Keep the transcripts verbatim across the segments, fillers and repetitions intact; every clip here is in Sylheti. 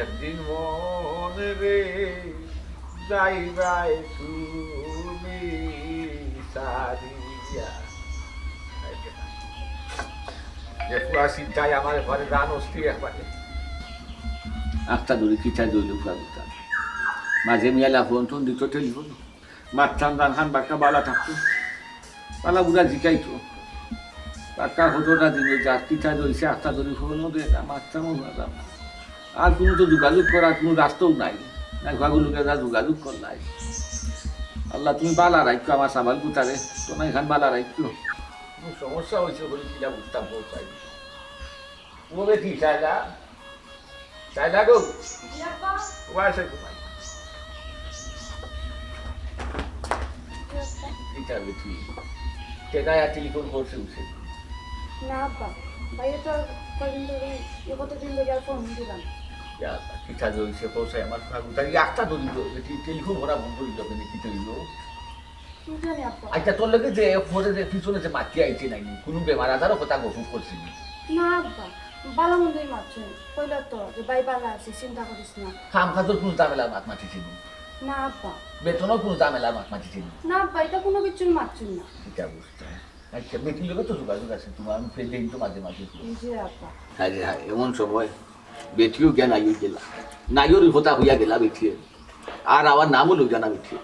একদিন মন রে যাইবায় তুমি সারিয়া। যে পুরা চিন্তায় আমার ঘরে জান অস্থির একবারে। আখতা ধরি কিতা দইল পুরা কথা। মাঝে মিয়ালা ফোন টোন দিত, টেলিফোন মারতাম, জান খান বাক্কা বালা থাকতো। বালা বুড়া জিকাইতো। বাক্কা হতোটা দিন ওই জাত কিতা রইছে, আখতা ধরি ফোনও দেয় না, মারতামও পারতাম না। আর কুনু তো যোগাযোগ করার কুনু রাস্তাও নাই। নাই, ফাগুন লোকে যা যোগাযোগ কর নাই। আল্লাহ, তুমি বালা রাখো আমার সাবাল গুতারে, তোমার এখান বালা রাখো। কুনু সমস্যা হইছে বলে কিনা বুঝতাম, বউ চাই। ও বেটি, চাইলা? চাইলা গো? জি আব্বা। ও আছে ঘুমাই। জি আব্বা। কিতা বেটি? কেডা আর টেলিফোন করছে উঠে? না আব্বা, ভাইয়া তো কয়দিন ধরে, এ কতদিন ধরে আর ফোন দিলাম। ইয়া আল্লাহ, কিতা যে হইছে, কও চাই আমার ফাগুন। তাই একটা ধরি গো, বেটি, টেলিফোন করা বন্ধ হইল, কেন কিতা হইল? কি জানি আব্বা। আচ্ছা, তোর লগে যে পরে যে পিছনে যে মাতি আইছে নাই, কুনু বেমার আজারও কথা গফুর করছিলি? না আব্বা, বালা মন্দই মাতছে। কইলা তো যে ভাই বালা আছি, চিন্তা করিস না। কাম কাজর কুনু ঝামেলার মাত মাতিছিলি? না আব্বা। বেতনও কুনু ঝামেলার মাত মাতিছিলি? না আব্বা, এটা কুনু কিছুর মাতছে না। এটা বুঝতে হয়। আচ্ছা, বেটির লগে তো যোগাযোগ আছে তোমার, আমি ফের দেখি তো মাঝে মাঝে। জি আব্বা। আরে হ্যাঁ, এমন সময় বেটিও জ্ঞান আইও গেলা, নাইওর কথা হইয়া গেলা বেটিয়ে। আর আমার নামও লইলা না বেটিয়ে।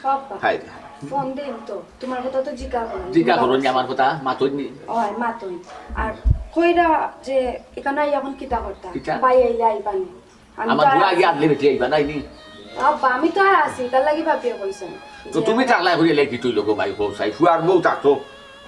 বাবা, হায় রে। ফোন দিন তো, তোমার কথা তো জিকা করো। জিকা করো নি আমার কথা, মাতইন নি। ওই, মাতইন। আর কইরা যে এখানে আইয়া এখন কিতা করতা? কিতা? ভাই আইলে আইবা নি। আমি আমার তো আর বুয়া আগে আছি। আনলে বেটি আইবা নাইনি? আব্বা, আমি তো আর আছি, তার লাগি ভাবিয়ে কইছেন। তো যে তুমি থাকলাই করিয়া লেখি তুই লোক ভাই, কও চাই, ফুয়ার বউ থাকতো।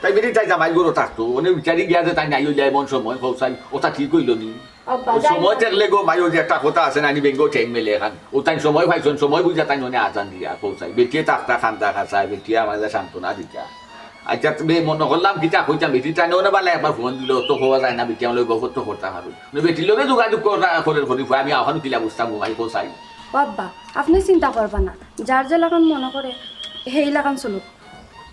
তাই বেটি তাই জামাই গরো থাকতো, অনে বিচারি গিয়া যে তাই নাই হইলে এমন সময়, কও চাই, ওটা ঠিক হইল নি? আব্বা, ওই যাই সময় না। থাকলে গো ভাই, ওই যে একটা কথা আছে না, নি বেঙ্গো ঠেং মেলে এখান। ও তাই সময় পাইছন, সময় বুঝা তাই মনে আজান দিয়া, কও চাই। বেটিয়ে থাকতা খান্দা খাসায়, বেটিয়ে আমার সান্ত্বনা দিতা। আচ্ছা, তুমি মনে করলাম কিতা কইতাম, বেটি তাই ননে বালা একবার ফোন দিল, তো হওয়া যায় না, বেটি আমার লগে গফর তো করতাম আর। না, বেটির লগে যোগাযোগ করা, করে, করি, আমি এখন কিলা বুঝতাম গো ভাই, কও চাই। ও আব্বা, আপনি চিন্তা করবা না, যার যে লাখান মনে করে, সেই লাখান চলুক।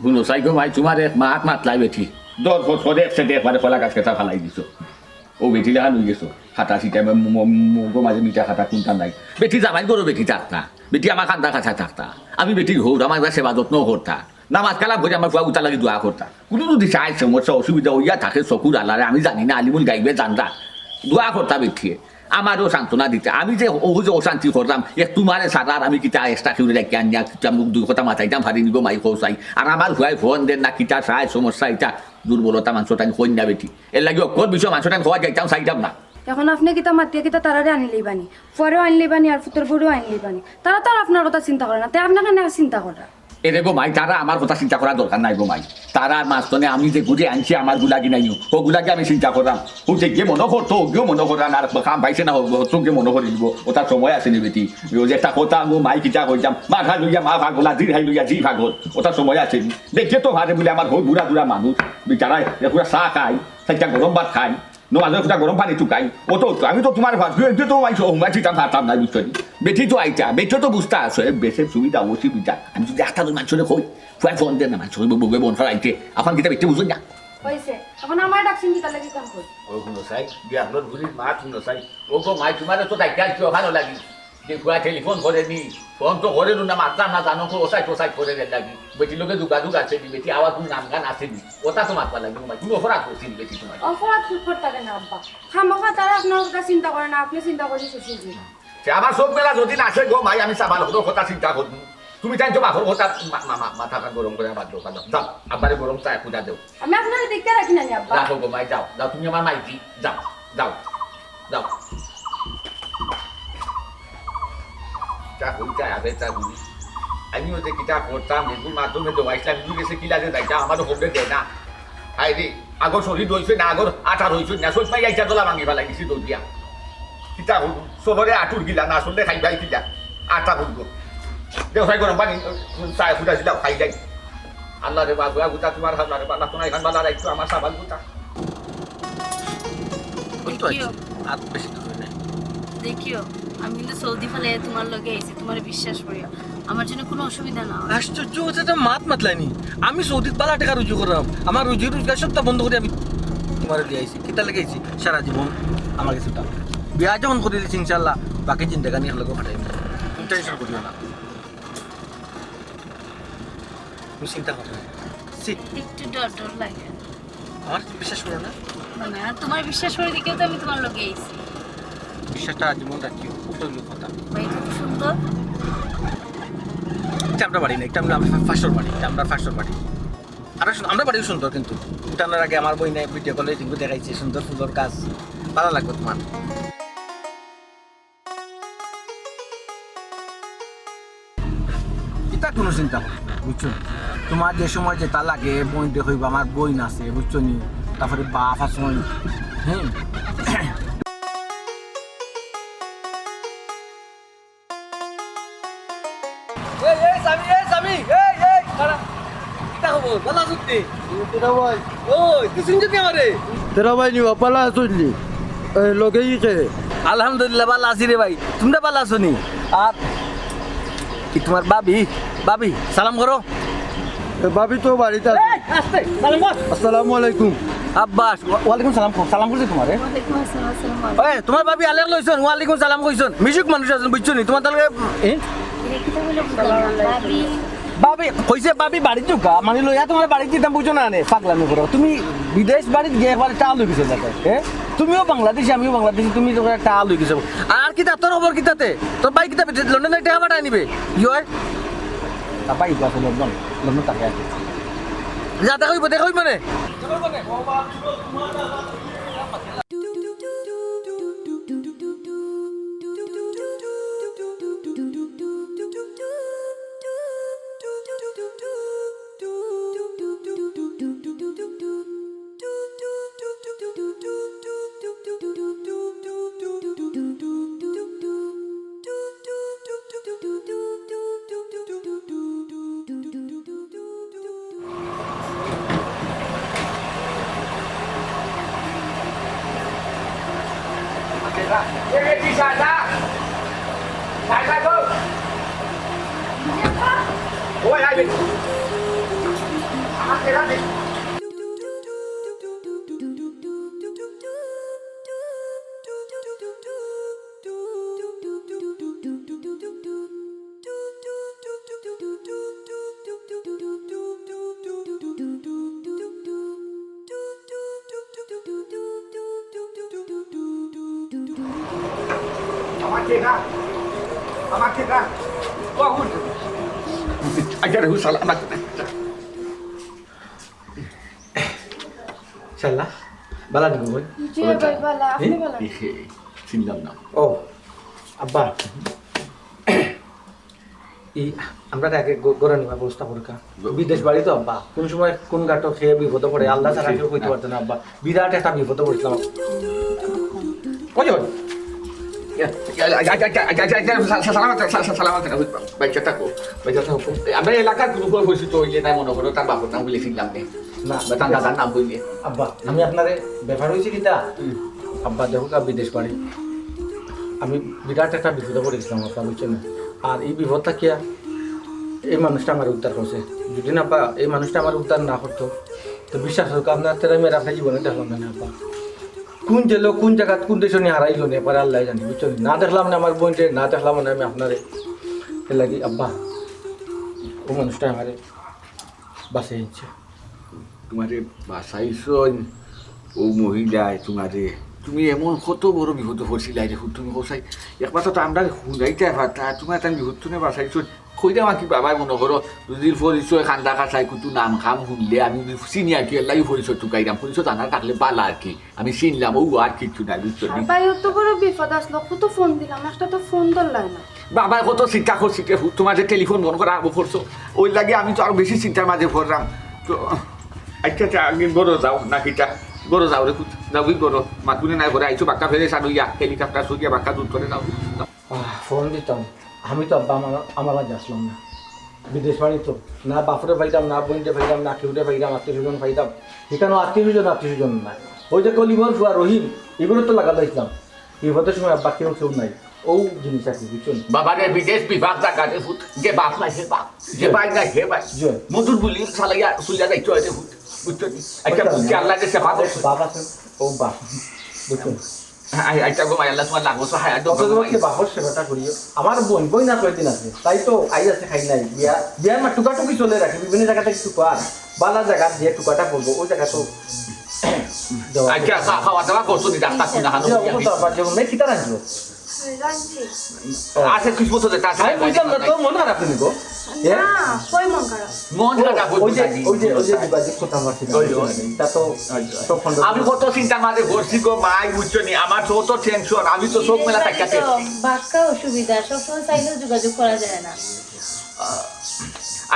হুনো চাই গো মাই, তোমার এক মাত মাতলাই বেটি। দশ বছর এক সেটে একবারে কলা গাছ কেটা ফালাই দিছো। ও বেটি লাখান হয়ে গেছো। খাতা সিটা মো-, মো-, মো-, মগো মাঝে মিঠা খাতা কোনটা নাই। বেটি জামাই গরো বেটি থাকতা। বেটি আমার খান্দা খাতা থাকতা। আমি বেটির হৌর, আমার একটা সেবা যত্ন করতা। নামাজ কালাম করে আমার ফুয়া উতা লাগি দোয়া করতা। কোনো যদি চায় সমস্যা অসুবিধা হইয়া থাকে চকুর আলারে আমি জানি না, আলিমুল গাইবে জানরা। দোয়া করতা বেটিয়ে। আমারও সান্ত্বনা দিতা। আমি যে ও যে অশান্তি করলাম, এক তোমারে সারা আর আমি কিতা এক্সট্রা কেউ রেখে আনিয়া কিতা মুখ দুই কথা মাতাইতাম পারি নিব মাই কও চাই। আর আমার ফুয়ায় ফোন দেন না কিতা চায় সমস্যা এটা দুর্বলতা মাংস টাইম কই না বেটি। এর লাগি অকল বিষয় মাংস টাইম খাওয়া যাইতাম চাইতাম না। এখন আপনি কিতা মাতিয়া কিতা তারারে আনিলেই বানি, ফুয়ারেও আনিলেই বানি, আর ফুতর বউরেও আনিলেই বানি। তারা তো আর আপনার কথা চিন্তা করে না, তাই আপনার কেনে চিন্তা করা? এরে গো মাই, তারা আমার কথা চিন্তা করার দরকার নাই গো মাই। তারার মাঝখানে আমি যে গুলি আনছি আমার গুলাগি নাই, ও গুলাগি আমি চিন্তা করলাম। ও যে গিয়ে মনে করতো, ও গিয়েও মনে করান, আর কাম পাইছে না, ও চোখে মনে করে দিব। ওটার সময় আছে নি বেটি? ওই যে একটা কথা গো মাই কিতা কইতাম, মা খাই লইয়া মা পাগল, আর জির খাই লইয়া জি পাগল। ওটার সময় আছে নি? দেখে তো হারে বলে আমার হো বুড়া বুড়া মানুষ, বেচারা এ পুরা চা খাই, চারটা গরম ভাত খাই, নমাজের ফুটা গরম পানি টুকাই, ও তো, আমি তো তোমার ভাত, তুই তো মাইছো, হুমা চিতাম পারতাম না, বুঝছো নি? বেটি তো আইতা, বেটি তো বুঝতা আছে, বেশে সুবিধা, অসুবিধা। আমি যদি একটা দুই মাংসরে কই, ফুয়ায় ফোন দেন না, মাংসরে বউ-, বউয়ে বন ফেলাইতে, এখন কিতা বেটি বুঝুন না। হইছে, এখন আমার ডাকছেন কি তাহলে কি কাম করি? ও হুনো চাই, বিয়াগুলোর ঘুরির মা হুনো চাই, ও গো মাই তোমার তো দায়িত্ব আছে, ওখানে লাগি। যে ফুয়া টেলিফোন করে নি, ফোন তো করে না, মাতলাম না, জানো তো, ওসাই টোসাই করে রে লাগি। বেটির লগে যোগাযোগ আছে নি, বেটি আবার কোনো নাম গান আছে নি, ওটা তো মাতবা লাগি, তোমার কোনো অপরাধ করছি নি বেটি তোমার? অপরাধ কি করতে কেন আব্বা? খামোখা তারা আপনার কথা চিন্তা করে না, আপনি চিন্তা করে শেষ হয়ে যাবে। সে আমার চোখ মেলা যদি না আসে গো মাই, আমি সাবাল হতো কথা চিন্তা করবো। তুমি তাই তো বাপর কথা মা-, মা-, মা-, মাথা গরম করে বাদ দাও, যাও, আব্বারে গরম চা খুঁজা দেও। আমি আপনারে দেখতে রাখি না নি, আব্বা। রাখো গো মাই, যাও, যাও, তুমি আমার মাইজি, যাও, যাও, যাও। চা কই, চা, আবে চা কই। আমি ওই যে কিতা করতাম, এগুর মাধ্যমে তো আইসলাম, এগুর গেছে কিলা যে যাইতাম, আমারও হবে দে না। হায় রে, আগর শরীর রইছে না, আগর আঠা রইছে না, সব পাই আইসা তোলা ভাঙি ফেলাই দিছি দৌড়িয়া। কিতা করবো? চলরে আটুর গিলা, না চললে খাই ভাই কিলা? আটা করবো। দেও, ভাই, গরম পানি, চা ফুটা দিলাও, খাই যাই। আল্লাহ রে বাবা, গুতা তোমার হাত রে বাবা, তোমার এখান বালা রাখছো, আমার সাবান গুতা। ওই তো দেখিও। আছে, আর বেশি দূরে নাই। দেখিও, আমি কিন্তু সৌদি ফালে তোমার লগে আইছি, তোমার বিশ্বাস করিয়া। আমার জন্য কোনো অসুবিধা না হয়। আশ্চর্য, ওটা তো মাত মাতলায়নি। আমি সৌদিত বালা টাকা রুজি করাম, আমার রুজি রোজগার সবটা বন্ধ করে আমি তুমারে লইয়া আইছি, কিতার লাগি আইছি? সারা জীবন আমার গেছে থাকো। বিয়া যখন করি দিছি, ইনশাআল্লাহ বাকি জিন্দেগানি একলগে কাটাইমু। তুমি টেনশন করিও না। তুমি চিন্তা করো না। সি, একটু ডর ডর লাগে। আমার তুমি বিশ্বাস করো না? মানে, আর তুমার বিশ্বাস করি দেখিয়া তো আমি তুমার লগে আইছি। বিশ্বাসটা আজীবন রাখিও, ওটাই হলো কথা। ভাই, কত সুন্দর। এটা আমরার বাড়ি না, এটা আমরার ফাঁসর বাড়ি, এটা আমরার ফাঁসর বাড়ি। আর শুন, আমরার বাড়িও সুন্দর, কিন্তু উঠানোর আগে আমার বইনে ভিডিও কলে কিন্তু দেখাইছে সুন্দর ফুলর গাছ, ভালা লাগবো তুমার। ইতা কুনু চিন্তা করো না, বুঝছো? তুমার যে সময় যেতা লাগে, বইনরে কইবা, আমার বইন আছে, বুঝছো নি? তারপরে বাপ আছে, হ্যাঁ। এই, এই, সামি, এই, সামি, এই, এই, দাঁড়া। কিতা খবর? ভালা আছস নি? তেরা ভাই। ওই, তুই চিনছস নি আমারে? তেরা ভাই নি বা, ভালা আছস নি? এ, লগে ই কে? আলহামদুলিল্লাহ, ভালা আছি রে ভাই। তুমরা ভালা আছো নি? আর ই তুমার ভাবি, ভাবি, সালাম করো। এ, ভাবি তো বাড়িত আছে। এই, আস্তে, সালাম কর। আসসালামু আলাইকুম। আব্বাস, ওয়া-, ওয়ালাইকুম সালাম, সালাম করছি তুমারে। ওয়ালাইকুম আসসালাম, আসসালামু আলাইকুম। ওই, তুমার ভাবি আলেক লইছইন, ওয়ালাইকুম সালাম কইছইন। মিশুক মানুষ আছইন, বুঝছো নি? তুমার তাহলে, এ? এটা কিতা বলে বুঝলাম না, ভাবি। ভাবি, কইছে ভাবি বাড়িত যাউক্কা, মানে লইয়া তুমারে বাড়িত দিতাম, বুঝছো না নে, পাগলামি করো। তুমি বিদেশ বাড়িত গিয়া একবারে টাল অই গেছো যাতে, এ? তুমিও বাংলাদেশি, আমিও বাংলাদেশি, তুমি তো একটা টাল অই গেছো। আর কিতা তোর খবর কিতাতে? তোর ভাই কিতা লন্ডনে টেকা পাঠায় নিবে? ইয়? তার ভাই আছে লন্ডন, লন্ডন থাকে আছে। যা, দেখা অইবো, দেখা অইবো নে। আমার কে না? আমার কে না? কখন? আচ্ছা, রে, হুশ, আমার কে না? শালা, বালা নি গো? জি ভাই, বালা, আপনি বালা? এ, হে, চিনলাম না। ও, আব্বা, ই, আমরা আগে গ-, ঘরো নিবার ব্যবস্থা করুক্কা। বিদেশ বাড়ি তো আব্বা, কোন সময় কোন ঘাটো খেয়ে বিপদে পড়ে, আল্লাহ ছাড়া কেউ কইতে পারতো না আব্বা। বিরাট একটা বিপদে পড়ছিলাম। ওই, ওই। ইয়া, ইয়া, ইয়া, ইয়া, ইয়া, ইয়া, ইয়া, সা-, সা-, সালামত, সা-, সা-, সালামত, বাচ্চা থাকো, বাচ্চা থাকো। আমরা এলাকার কোনো পরিচিত হইলে নাই মনে করো, তার বাপর নাম বলে ফিরলাম নে। না, বা তার দাদার নাম বললে। আব্বা, আমি আপনারে ব্যাপার হইছে কিতা? হুম। আব্বা, দেখো কা বিদেশ বাড়ি। আমি বিরাট একটা বিপদে পড়ে গেছিলাম, আব্বা, বুঝছেন না? আর এই বিপদ থাকিয়া এই মানুষটা আমার উদ্ধার করছে। যদি না, আব্বা, এই মানুষটা আমার উদ্ধার না করতো, তো বিশ্বাস হোক, আপনার তেরা মেয়ের আপনার জীবনে দেখলাম না, আব্বা। কোন জেলো, কোন জায়গা, কোন দেশো নিয়ে হারাইলো নে, পরে আল্লাহ জানে, বুঝছেন? না দেখলাম না আমার বোনরে, না দেখলাম না আমি আপনারে। এর লাগি, আব্বা, ও মানুষটা আমারে বাঁচাই আনছে। তোমারে বাঁচাইছইন ও মহিলায় তোমারে, তুমি এমন কত বড় বিপদো পড়ছিলায় রে, তুমি কও চাই, একবার তো আমরা হুনাইতায় পারতা, তোমার তাই বিপদ তুমি বাঁচাইছইন। কইরাম আর কি বাবায় মনে করো, যদি পরিচয় খান্দা কাছাই কুতু নাম খাম হুনলে আমি চিনি আর কি, এর লাগি পরিচয় টুকাইরাম, পরিচয় জানা থাকলে বালা আর কি। আমি চিনলাম, ও আর কিচ্ছু নাই, বুঝছো নি? ভাই, অত বড় বিপদ আসলো, কত ফোন দিলাম, একটা তো ফোন ধরলাই না। বাবায় কত চিন্তা করছি রে, তোমার যে টেলিফোন বন্ধ করা আরম্ভ করছো, ওই লাগি আমি তো আরো বেশি চিন্তার মাঝে পড়লাম। তো, আচ্ছা, আচ্ছা, আগে ঘরো যাও, না কিতা? ঘরো যাও রে পুত, যাও কি ঘরো? মাতুনে নাই ঘরে আইছো, বাক্কা ফেরে সার হইয়া, হেলিকপ্টার সরিয়া বাক্কা দূর করে যাও। আহ, ফোন দিতাম, আমি তো আব্বা আমার, আমার মাঝে আসলাম না। বিদেশ বাড়ি তো, না বাপরে পাইতাম, না বইনরে পাইতাম, না কেউরে পাইতাম, আত্মীয় স্বজন পাইতাম। এখানেও আত্মীয় স্বজন, আত্মীয় স্বজন নাই। ওই যে কলিমর ফুয়া রহিম, এগুলো তো লাগাল ইসলাম। বিপদের সময় আব্বা কেউ কেউ নাই। ও জিনিস আছে, বুঝছো নি? বাবা রে, বিদেশ বিভাগ জাগা রে পুত, যে বাপ নাই সে বাপ, যে জি। ভাই নাই সে ভাই। জি। মধুর বুলি চালাইয়া চলিয়া যাইতে হয় রে পুত। বুঝছো নি? একটা বুঝছি, আল্লাহ যে সেবা করছে। বাপ আছে, ও বাপ। বুঝছো? আই-, আইটা গো মাই, আল্লাহ তোমার লাগবো, সহায় আইটা অত গো মাই। বাপর সেবাটা করিও। আমার বোন, বোন না কয়দিন আছে, তাই তো আই আছে, খাই নাই। বিয়া, বিয়ার মা টুকাটুকি চলে রাখে, বিভিন্ন জায়গা থেকে টুকা, বালা জায়গা দিয়ে টুকাটা করবো, ওই জায়গা তো দেওয়া আচ্ছা, খা-, খাওয়া দাওয়া করছো নি, ডাক্তার কোন হানো? জি, অবস্থা আবার যেমন নেই, কিতা রাখবো? রাখছি। আচ্ছা, খুশবু তো দেখতে আসে। আমি বুঝলাম না, তোর মন খারাপ কেন গো? এ? না, কই মন খারাপ? মন ও, খারাপ ওই যে, ওই যে, ওই যে যোগাযোগ করতাম আর কি। ওই, ওই। তা তো, আচ্ছা। তো ফোন আমি কত চিন্তা মাঝে ঘুরছি গো, মাই বুঝছো নি? আমার তো অত টেনশন, আমি তো চোখ মেলা তাকিয়া আছি। বাক্কা অসুবিধা, সবসময় চাইলেও যোগাযোগ করা যায় না।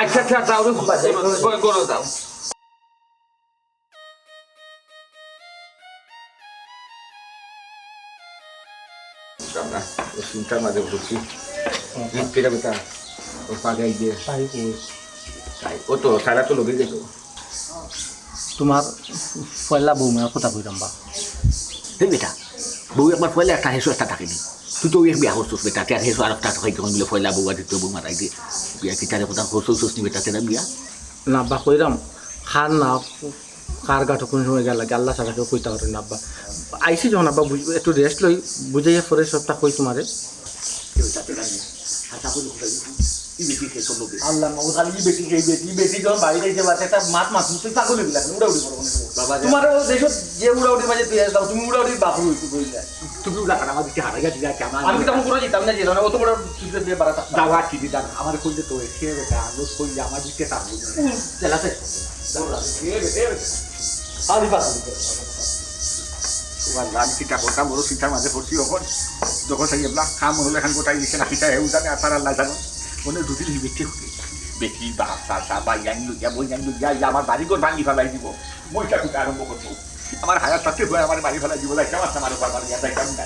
আচ্ছা, আচ্ছা, যাও রে, করো, করো, করো, যাও। বুঝলাম না, ও চিন্তার মাঝে ঘুরছি। হুম। এই পেটা বেটা, ও পাগাই দিয়ে। তাই কই? তাই, ও তো, তারা তো লগে গেল। তোমার পয়লা বউ মার কথা কইরাম বা। এই বেটা, বউ একবার পয়লা একটা হেসু একটা থাকে নি। তুই তো এক বিয়া করছস বেটা, তে আর হেসু আর একটা থাকে, তখন বলে পয়লা বউ আর দ্বিতীয় বউ মারাই দে। বিয়া কি তারে কথা করছস নি বেটা, তেরা বিয়া? না বা কইরাম, খার না, কার গাটো কোন সময় গেল লাগে, আল্লাহ ছাড়া কেউ কইতা পারে না আব্বা। আইছি যখন আব্বা, বুঝ-, একটু রেস্ট লই, বুঝাইয়া পরে সবটা কই তোমারে। আল্লাহ মাবুদ, খালি ই বেটি, এই বেটি, ই বেটি যখন বাড়িত আইছে, বাচ্চা একটা মাত মাত, তুই পাগল হয়ে গেলে, উড়াউড়ি করো না। বাবা রে। তোমার ও দেশত যে উড়াউড়ির মাঝে তুই আসলাম, তুমি উড়াউড়ির বাপ হয়ে তুই বই যায়। তুমি উড়া খানা আমাদের কি হারাই গেছি, যাই আমার আমি তখন করে দিতাম না, যে ধরনের অত বড় চুলকে দিয়ে বাড়াতাম। দাও আর কি দিতাম, আমার কইলে তো এসে বেটা, আমি কইলে আমার দিকে তার বুঝে। উম, জেলাতে। দৌড়া, এ, এ, এ। আরে বাস। তোমার লাম কিতা করতাম, বড় চিন্তার মাঝে পড়ছি অখন। যখন সেই এবলা কাম মনে হলো, এখন গোটাই দিচ্ছে না, কিতা হেউ জানে, আর তার আল্লাহ জানে। মনে দুদিন হই বেটি হতে। বেটি, বাপ, চাচা, ভাই, আমি লইয়া, বই, আমি লইয়া, আইয়া আমার বাড়ি ঘর ভাঙি ফেলাই দিব। বইটা খুব আরম্ভ করবো। আমার হায়াত থাকতে হয়, আমার বাড়ি ফেলাই দিব, যাইতাম আসতাম আরো বারবার, ইয়া যাইতাম না।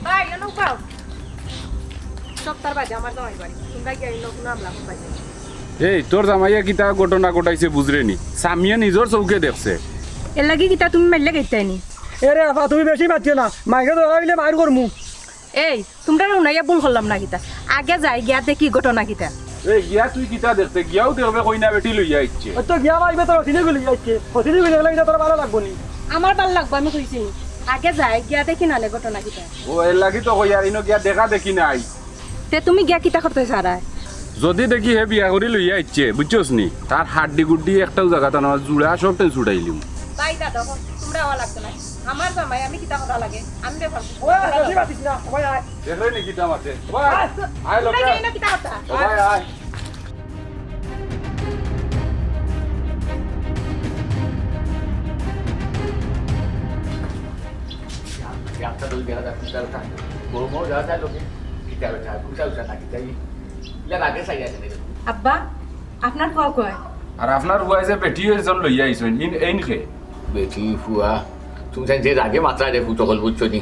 ভাই, এনো পাও। সপ্তাহ বাদে আমার জামাই বাড়ি। তোমরা গিয়া এই নতুন আমলা কোথায়? এই, তোর জামাইয়ে কিতা ঘটনা ঘটাইছে বুঝরে নি? সামিয়ে নিজর চউখে দেখছে। এর লাগি কিতা তুমি মাইল্লা গেইতাই নি? এরে আফা, তুমি বেশি মাতিও না। মাইকে ধরা অইলে মাইর করমু। এই, তোমরা উনাইয়া ভুল করলাম না কিতা? আগে যাই, গিয়া দেখি ঘটনা কিতা। এই, গিয়া তুই কিতা দেখতে? গিয়াও দেখবে কইনা বেটি লইয়া আইছে। ওই তো গিয়া মাইবে তোর হসিনে গুলি আইছে। হসিনে গুলি গেলে কিতা তোর ভালা লাগবো নি? আমার ভালা লাগবো, আমি কইছি নি। আগে যাই, গিয়া দেখি নালে ঘটনা কিতা। ও, এর লাগি তো কই আর ইনো গিয়া দেখা দেখি নাই। তে তুমি গিয়া কিতা করতে চারায়? যদি দেখি হে বিয়া করি লইয়া আইছে, বুঝছস নি? তার হাড্ডি গুড্ডি একটাও জাগাত না, জুড়া সব টেন ছুটাইলিম। ভাই দাদা, তোমরা আওয়া লাগতো না। আমার জামাই, আমি কিতা করা লাগে? আমি ব্যাপার বুঝি। ওই, আর বেশি মাতিস না, ওই আয়। দেখলে নি কিতা মাতে? ওই, আয়, আয় তোমরা লোকে। যাই না কিতা কথা? ওই, আয়। আব্বা, আপনার ফুয়া কই? আর আপনার ফুয়ায় যে বেটি একজন লইয়া আইছইন, ইন এইন কে? বেটি ফুয়া, তুমি জানি যে রাগে মাত্রা রে ফুট হল বুঝছো নি?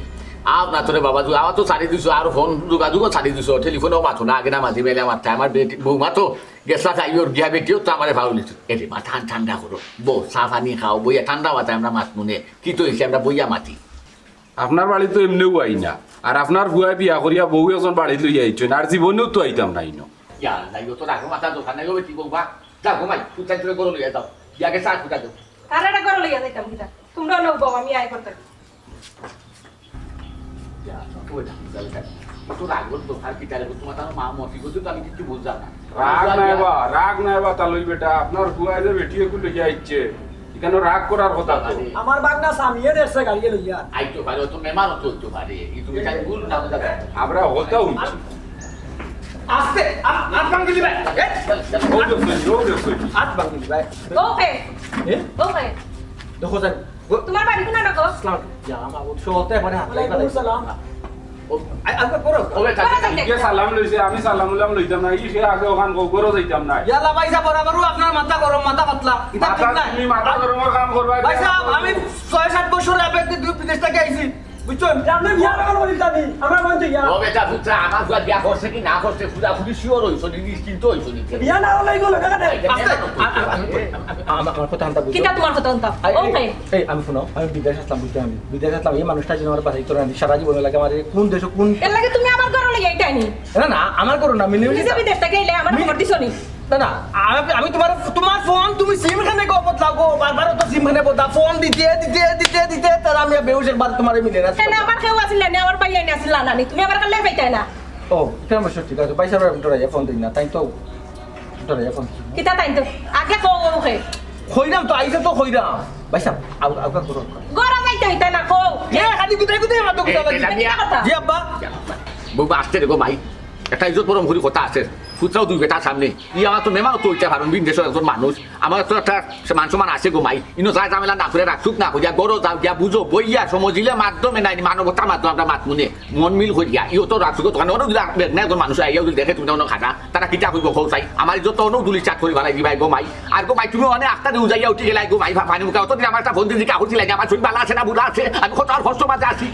আপ না তোরে বাবা, তুই আমার তো ছাড়ি দিছো, আর ফোন যোগাযোগও ছাড়ি দিছো, টেলিফোনও মাতো না, আগে না মাতি মেলে মাত্রা। আমার বেটি, বৌমা তো গেছলা তাই ওর গিয়া বেটিও তো আমারে ফাউল দিছো। এরে মা, ঠান-, ঠান্ডা করো, বউ, চা পানি খাও, বইয়া ঠান্ডা মাথায় আমরা মাত মনে, কি তো হইছে আমরা বইয়া মাতি। আপনার বাড়ি তো এমনেও আই না, আর আপনার ফুয়ায় বিয়া করিয়া বউ একজন বাড়ি লইয়া আইছইন, আর জীবনেও তো আইতাম না ইনো। ইয়া, যাই হোক, তোর আগে মাথা দোকান নাই, ও বেটি বৌমা, যা ঘুমাই, তুই তাই তোরে গরু লইয়া যাও, গিয়া আগে চা ফুটা দেও। কার এটা গরু লইয়া যাইতাম কিতা? তোমরা লোক বউ, আমি আয় করতে। ইয়া, তো ওই ঠাকুর যাবে কেন? ও তো রাগ করতো, আর কি তাহলে তোমার তার মা মতি করছে তো আমি কিচ্ছু বুঝলাম না। রাগ নাই বা, রাগ নাই বা, তা লই বেটা, আপনার ফুয়ায় যে বেটি একটু লইয়া আইছে, এখানে রাগ করার কথা তো। আমার বাগনা সামিয়ে দেখছে গাড়ি লইয়া। আইতো পারে, ও তো মেহমান হতে হইতে পারে। এই তুমি তাই ভুল না বুঝা যায়। আমরা হতা উঠছি। আস্তে, আত, আত ভাঙিলি ভাই। এ? ও দেখছো, ও দেখছো। আত ভাঙিলি ভাই। ওকে। এ? ওকে। দেখো যাই। তোমার বাড়ি কোন নাটক? আসসালাম। ইয়া, আমার ও চলতে পারে, হাত ওয়ালাইকুম আসসালাম। ও, আ-, আ-, করো। ওকে, করো, যাই। কে সালাম লইছে, আমি সালাম উলাম লইতাম না। ই সে আগে ওখান গো-, গরো যাইতাম না। ইয়াল্লা ভাই সাহেব, বরাবরও আপনার মাথা গরম, মাথা পাতলা। এটা ঠিক মাথা, না। তুমি মাথা গরমর কাম করবা, ভাই এটা সাহেব, করবা। আমি ছয় সাত বছর আগে দু-, বিদেশ থেকে আইছি। বুঝছইন? আপনি বিয়া না করবেন জানি, আমরা বন্ধু ইয়া। ও বেটা পুত্রা, আমার ফুয়া বিয়া করছে কি না করছে, পুরাপুরি শিওর অইছো নি, নিশ্চিন্ত অইছো নি? বিয়া না হলে এগুলো দেখা দেয়। আস্তে, আ-, আ-, আ-, আ-, আমার কথা আনতা বুঝো। কিতা তোমার কথা আনতা? এই, এই, ওকে। এই, আমি হুনো, আমি বিদেশ আছলাম, বুঝতে আমি বিদেশ আছলাম, এই মানুষটা যেন আমার বাসায় তোরা সারা জীবন লাগে আমার কোন দেশে কোন এর লাগে তুমি আমার ঘরে লইয়া আইতায় নি? না, না, আমার ঘরে না, মিনি তুমি যে বিদেশ থেকে আইলে আমার মি- খবর দিছো নি? না, না, আমি, আমি তোমার, তোমার ফোন, তুমি সিম খানে গো বদলাও গো, বারবার তো সিম খানে বদলা, ফোন দিতে, দিতে, দিতে, দিতে, তারা আমি বেউস একবার তোমারে মিলে না। তাহলে আমার কেউ আছিল না, আমার ভাই আইন আছিল না, না, তুমি আমার কাছে পাইতায় না। ও, এটা অবশ্য ঠিক আছে, ভাই সাহেব, আমি ডরাইয়া ফোন দিই না, তাই তো ডরাইয়া ফোন দিই না। কিতা তাই তো? আগে কও ওকে। কইরাম তো, আইসা তো কইরাম। ভাই সাহেব, আউ-, আউকা করো। গরম আইতে হইতা না, কও। এ, খালি গুতাই গুতাই মাতো গুতা এই, লাগি। এটা মিয়া। কিতা কথা? জি আব্বা। বউ, আস্তে রে গো মাই। একটা ইজ্জত পরম করি কথা আছে। পুত্রাও দুই বেটার সামনে। ই আমার তো মেহমান তো অইতে পারুন, বিন দেশর একজন মানুষ। আমার তো একটা সে মান সম্মান আছে গো মাই। ইনো যায় ঝামেলা না করে রাখছুক না করিয়া, গরো যাও গিয়া বুঝো, বইয়া সমঝিলে মাধ্যমে নাই, মানবতার মাধ্যমে আমরা মাতমুনে। মন মিল করিয়া, ইও তো রাখছুক, তখন অনেক দূরে বেগ না একজন মানুষ আইয়া যদি দেখে তুমি তখন খাটা, তারা কিতা কইব কও চাই? আমার ইজ্জত তো অনেক দুলি চাক করি বালাই দিবাই গো মাই। আর গো মাই তুমি অনেক আখতা দিয়ে উজাইয়া উঠি গেলাই গো মাই, ফা-, ফানি মুখে অতদিন আমার একটা ফোন দিয়ে জিকা করছিলাই, আমার শরীর ভালো আছে না বুড়া আছে, আমি কত আর কষ্ট মাঝে আছি।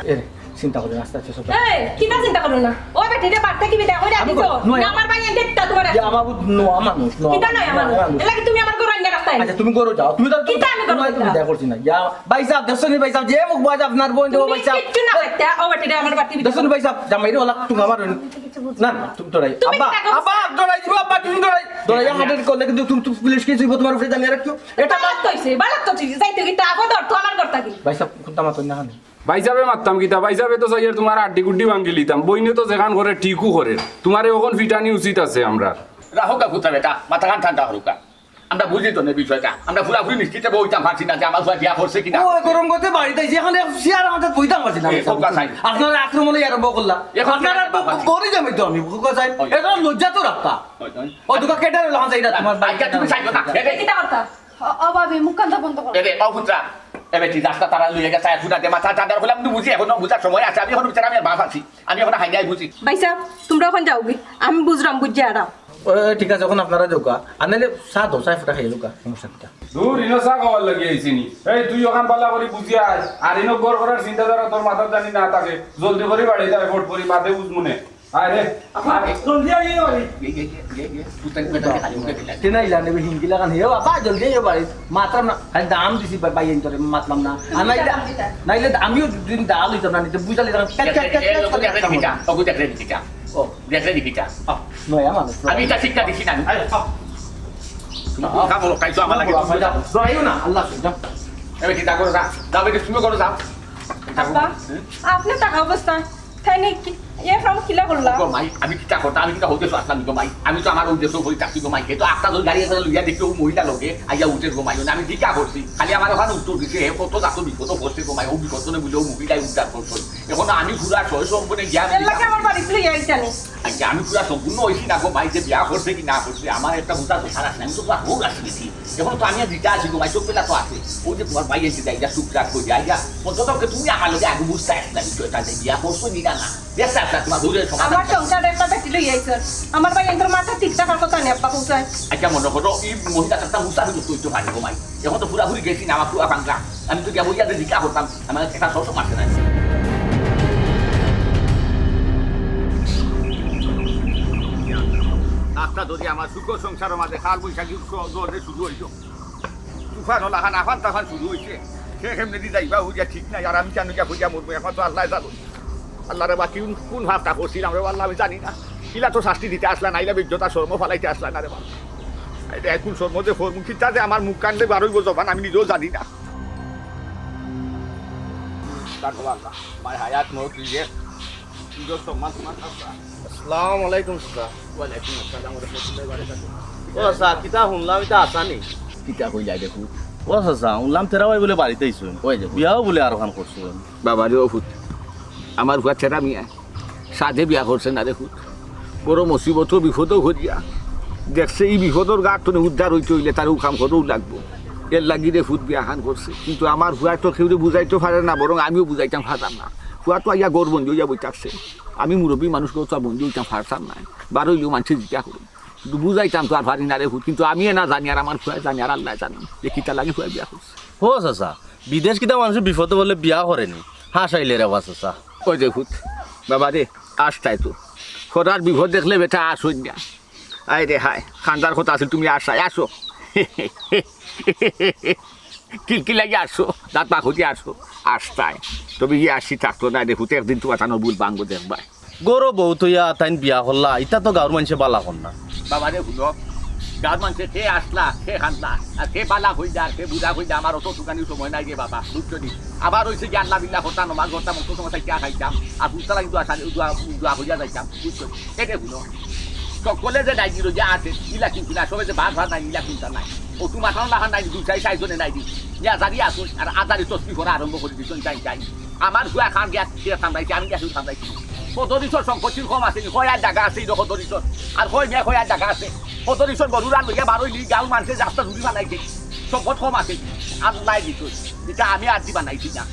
এ, চিন্তা করি না, আস্তে আস্তে সব। এই, কিতা চিন্তা করো না? ও বেটিরে বাড়তে কি বিদায় কইরা আমি দিছো? কই? নয়। না, আমার ভাই এনকে কিতা তোমার ইয়া, আমার বুঝ-, নোয়া মানুষ, নোয়া কিতা মানুষ, নয় আমার? নোয়া মানুষ। এর লাগি তুমি আমার ঘরে আইনা রাখতায়? আচ্ছা, তুমি ঘরে যাও, তুমি তো কিতা আমি করবো তোমার এটা? বিদায় করছি না। ইয়া, ভাই সাহেব, দেখছো নি ভাই সাহেব, যে মুখ ভাই সাহেব, আপনার বোন দেবো তুমি ভাই সাহেব। কিচ্ছু না করতে, ও বেটিরে আমার বাড়তে বিদায় দেখছো নি ভাই সাহেব, জামাইরে ওলা তুমি আমার কিচ্ছু বুঝো না, না। না, তুমি ডরাই। তুমি আব্বা, কিতা করছো? আব্বা, ডরাই দিবা, আব্বা, তুমি ডরাই। ডরাই, আমি হার্টের কল লেগে তুমি, তুমি পুলিশ কেস হইব, তোমার উপরে জানিয়ে রাখিও। এটা বালাত তো হইছে, বালাত তো হইছে, যাইতে কি তা আবার ধর তো আমার ঘর থাকি। ভাই সাহেব, কোনটা মাতন না হানে? ভাই সাহেবে মারতাম কিতা? ভাই সাহেবে তো চাইয়ার তোমার আড্ডি গুড্ডি ভাঙ্গি লিতাম। বইনে তো যেখান করে ঠিকও করে। তোমারে অখন ফিটানি উচিত আছে আমরা। রাখো কা ফুতা বেটা, মাথা খান ঠান্ডা করুকা। আমরা বুঝি তো নে বিষয়টা। আমরা পুরাপুরি নিশ্চিত বইতাম পারছি না যে আমার ফুয়া বিয়া করছে কিনা। ও, গরম করতে বাড়িতে আইছি, এখানে চেয়ার আমাদের বইতাম পারছি না। এ, খোকা সাইন। আপনারা আক্রমণে আরম্ভ করলা। এখন আপনারা খোকা সাইন। বড়ি যাবে তো আমি, খোকা সাইন। ওই। এটা লজ্জা তো রাখতা। ওই, ওই। ও, দুকা কেটে রইল, হান যাই না তোমার বাড়ি। আচ্ছা, তুমি সাইন না। এ, এ। কিতা করতা? ও, ও ভাবি, মুখ কান্দা বন্ধ করো। এ রে, ও পুত্রা, এ বেটি, রাস্তা তারা লইয়া গেছে, এক ফুটা দে, মাথা ঠান্ডা করলাম, তুই বুঝি, এখনো বুঝার সময় আছে, আমি এখন বিচার, আমি আর বাপ আছি, আমি এখন হাইনাই বুঝি। ভাই সাহেব, তোমরা ওখানে যাও গি, আমি বুঝলাম, বুঝছি আর। ও, ঠিক আছে, এখন আপনারা যাও গা, আর নাইলে চা দাও, চা ফুটা খাইয়া যাও গা, সমস্যা কিতা? দূর, ইনো চা খাওয়ার লাগি আইছি নি। এই, তুই ওখান বালা করি বুঝিয়া আয়, আর ইনো ঘর করার চিন্তাধারা তোর মাথাত জানি না থাকে, জলদি করি বাড়ি যায়, ভোট করি, মাতে বুঝমুনে। আরে, আরে। জলদি আইও বাড়ি। গে, গে, গে, গে, গে। তুই তাকে বেটাকে খালি মুখে দিলে। তে না ইলা নেবে হিঙ্গি লাগান, হে বাবা, জলদি আইও বাড়ি। মাতলাম না, খালি দাম দিছি বা-, বাইন তোরে, মাতলাম না। আর নাইলে, নাইলে আমিও দুদিন ডাল হইতাম না, নিতে বুঝালি তখন। দেখ, দেখ, দেখ, দেখ, দেখ, দেখ, দেখ, দেখ, দেখ, দেখ, ও। দেখ, দেখ, দেখ, দেখ। আহ, নয়া মানুষ। আমি এটা শিক্ষা দিছি না। আরে, আহ। তুমি কোন কাম হলো? কাইছো আমার লাগে। যাও, যাও, যাও, যাও না, আল্লাহ হাফেজ, যাও। এ বেটি, যা করো, যা। যাও বেটি, তুমি করো, যাও। আব্বা, হুম? আপনি টাকা অবস্থা। তাই নাকি? এ ফাম কিলা করলা? গো মাই, আমি কিতা করতাম? আমি কিতা হইতে আসলাম গো মাই? আমি তো আমার ওই দেশে হই থাকি গো মাই। এ তো আটটা ধরে গাড়ি একটা লইয়া দেখি ও মহিলা লগে আইয়া উঠে গো মাই। আমি কিতা করছি? খালি আমার ওখানে উত্তর দিছে, হে কত জাত বিপদ করছে গো মাই। ও বিপদ নে বুঝে ও মহিলাই উদ্ধার করছে। এখন আমি পুরা সহ সম্পূর্ণ জ্ঞান এর লাগে আমার বাড়ি ফিরে আইতানি। আচ্ছা, আমি পুরা সম্পূর্ণ হইছি না গো মাই, যে বিয়া করছে কি না করছে, আমার একটা বুঝা দরকার আছে। আমি তো পুরা হোক আসি গেছি। এখন তো আমি আর দিতে আসি গো মাই, চোখ পেলা তো আছে। ওই যে তোমার ভাই এসে যাই, যা চুপ রাখ কই যাই, যা। অন্তত তুমি আমার লগে আগে বুঝতে আসলে আমি তো এটা যে বিয়া করছো নি না, না। দেখতে আসলে তোমার দূরে সমাধান। আমার সংসারে একটা বেটি লই আইছস। আমার ভাই এনতর মাথা ঠিক থাকার কথা নেই, আব্বা কোথায়? আচ্ছা, মনে করো, এই মহিলা একটা মুসাফির করতে পারি গো মাই। এখন তো পুরাপুরি গেছি না, আমার পুরা বাংলা। আমি তো গিয়া বইয়া যে জিজ্ঞা করতাম, আমার একটা সব মারছে না। আটটা ধরি আমার সুখ সংসারের মাঝে কাল বৈশাখী স-, জলে শুরু হইল। তুফান ওলা খান আফান তাফান শুরু হইছে। সে কেমনে দি যাইবা হইয়া ঠিক নাই। আর আমি কেন গিয়া হইয়া মরবো, একমাত্র আল্লাহ জানো। আল্লাহ রে বা, কোন, কোন ভাবটা করছিলাম রে আল্লাহ, আমি জানি না। ইলা তো শাস্তি দিতে আসলা না, ইলা বেজ্জতা শর্ম ফালাইতে আসলা না রে বা। এই যে এখন শর্ম যে ফরমু, কিতা যে আমার মুখ কান দিয়া বার হইব জবান, আমি নিজেও জানি না। তার বাবা আল্লাহ, আমার হায়াত মউত দিয়ে সুন্দর সম্মান তোমার থাকবা। আসসালামু আলাইকুম চাচা। ওয়ালাইকুম আসসালাম ওয়া রাহমাতুল্লাহি ওয়া বারাকাতুহু। ও চাচা, কিতা শুনলাম, ইটা আসানি? কিতা কইলাই দেখো। ও চাচা, শুনলাম তেরা ভাই বলে বাড়িত আইছইন। ওই দেখো। বিয়াও বলে আরোখান করছইন। বাবা রে ও ফুত, আমার ফুয়া ছেড়া মিয়া সাধে বিয়া করছে না রে ফুত। বড় মুসিবত বিপদও করিয়া দেখছে, এই বিপদর গাত তনে উদ্ধার হইতে হইলে তার ও কাম করেও লাগবো। এর লাগি রে ফুত বিয়া খান করছে। কিন্তু আমার ফুয়া তো কেউরে বুঝাইতে পারে না, বরং আমিও বুঝাইতাম পারতাম না। ফুয়া তো আইয়া ঘর বন্দি হইয়া বই থাকছে। আমি মুরব্বী মানুষ, ঘর তো আর বন্দি হইতাম পারতাম না। বার হইলেও মানুষে জিজ্ঞা করুন। কিন্তু বুঝাইতাম তো আর পারি না রে ফুত। কিন্তু আমি না জানি, আর আমার ফুয়া জানি, আর আল্লাহ জানি যে কিতা লাগি ফুয়া বিয়া করছে। ও চাচা, বিদেশ কিতা মানুষ বিপদে বলে বিয়া করেনি। হাসাইলে রে বাসা। ওই দেখুত, বাবা রে, আস্তায় তো। খরার বিপদ দেখলে বেটা আসো না। আয় রে হায়, খান্দার কথা আছিল, তুমি আসায় আসো। কিলকি লাগি আসো, দাঁত পাখুতি আসো, আস্তায়। তবে ইয়ে আসি থাকতো না, দেখুত একদিন তোমার তানো ভুল ভাঙ্গো দেখবায়। গরো বউ তইয়া তাইন বিয়া করলা, ইতা তো গাঁওর মানষে বালা কর না। বাবা রে, হুনো, গাঁওর মানষে কে আসলা, কে খান্দলা, আর কে বালা কইলা, আর কে বুড়া কইলা, আমার অত শুকানি সময় নাই রে বাবা, বুঝছো নি? আবার অইছে কি আল্লাহ বিল্লাহ করতাম, নমাজ পড়তাম, অত সময় থাকিয়া খাইতাম, আর বুঝতাম কিন্তু আসলে দোয়া, দোয়া করিয়া যাইতাম, বুঝছো নি? এরে হুনো, সকলে যে নাই দিল যে আছে, ইলা কিন্তু না, সবে যে ভাগ ভাগ নাই, ইলা কিন্তু নাই। অত মাথানো লাখান নাই, দুই চারি চারজনে নাই দি। ইয়া জারি আসুন, আর আজারি তসবি করা আরম্ভ করি দিছইন, যাই, যাই। আমার ফুয়া খান গিয়া কে সামলাইছে, আমি গিয়া সামলাইছি। কত দিছর সম্পত্তির কম আছে নি? কয় আর জাগা আছে ইনো কত দিছর? আর কয় মিয়া কয় আর জাগা আছে? কত দিছর গরুর আর লইয়া বারোইলি গাঁওর মানষে রাস্তা জুড়ি বানাইছে। সম্পদ কম আছে নি? আল্লায় দিছইন। ইটা আমি আর দি বানাইছি না।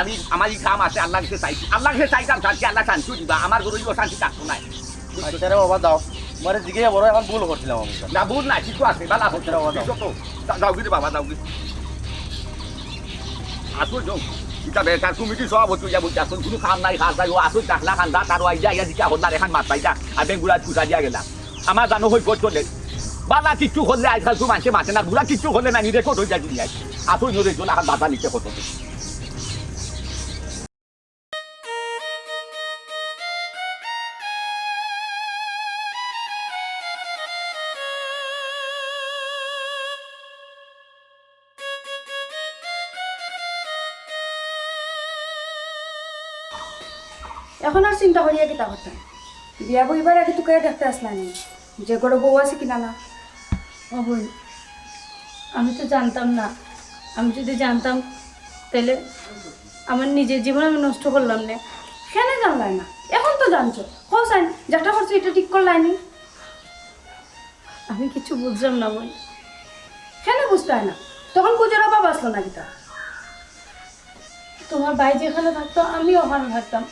আমি আমার ই কাম আছে, আল্লার গেছে চাইছি। আল্লার গেছে চাইতাম শান্তি, আল্লায় শান্তিও দিবা। আমার গরু অশান্তি থাকতো নায়। আচ্ছা রে বাবা, দাও। তোমারে জিগাইয়া বড় এখন ভুল করছিলাম আমি। না, ভুল নাই, কিছু আছে, বালা করছে। আচ্ছা, বাবা, দাও। যাও, যাও গি রে বাবা, যাও গি। আসো, যাও। ইটা বেকার কমিটির সভাপতি অইয়া বইছে, আসো, কুনু কাম নাই, কাজ নাই, ও আসো, ডাকলা খান্দা, তারও আইয়া, আইয়া জিকা হল্লার এখান মাত পাইতা, আর বেঙ্গুরা কুচা দিয়া গেলা। আমার জানো হই ফোট করলে, বালা কিচ্ছু করলে আজকাল তো মানষে মাতে না, বুড়া কিচ্ছু করলে না, নিজে কোট হয়ে যায় দুনিয়ায়। আসো, ইনো রে, জোলা খান বাধা নিতে কত। এখন আর চিন্তা করিয়া কিতা করতাম? বিয়া বইবার আগে তুকাইয়া দেখতে আসলাম নি যে ঘরো বউ আছে কিনা না। ও বইন, আমি তো জানতাম না। আমি যদি জানতাম, তাইলে আমার নিজের জীবন আমি নষ্ট করলাম না। কেনে জানলায় না? এখন তো জানছো। কও চাইন, যেটা করছো, ইটা ঠিক করলায় নি? আমি কিছু বুঝলাম না, বইন। কেনে বুঝতায় না? তখন বুঝার অভাব আসলো না কিতা? তোমার ভাই যেখানে থাকতো, আমি ওখানে থাকতাম।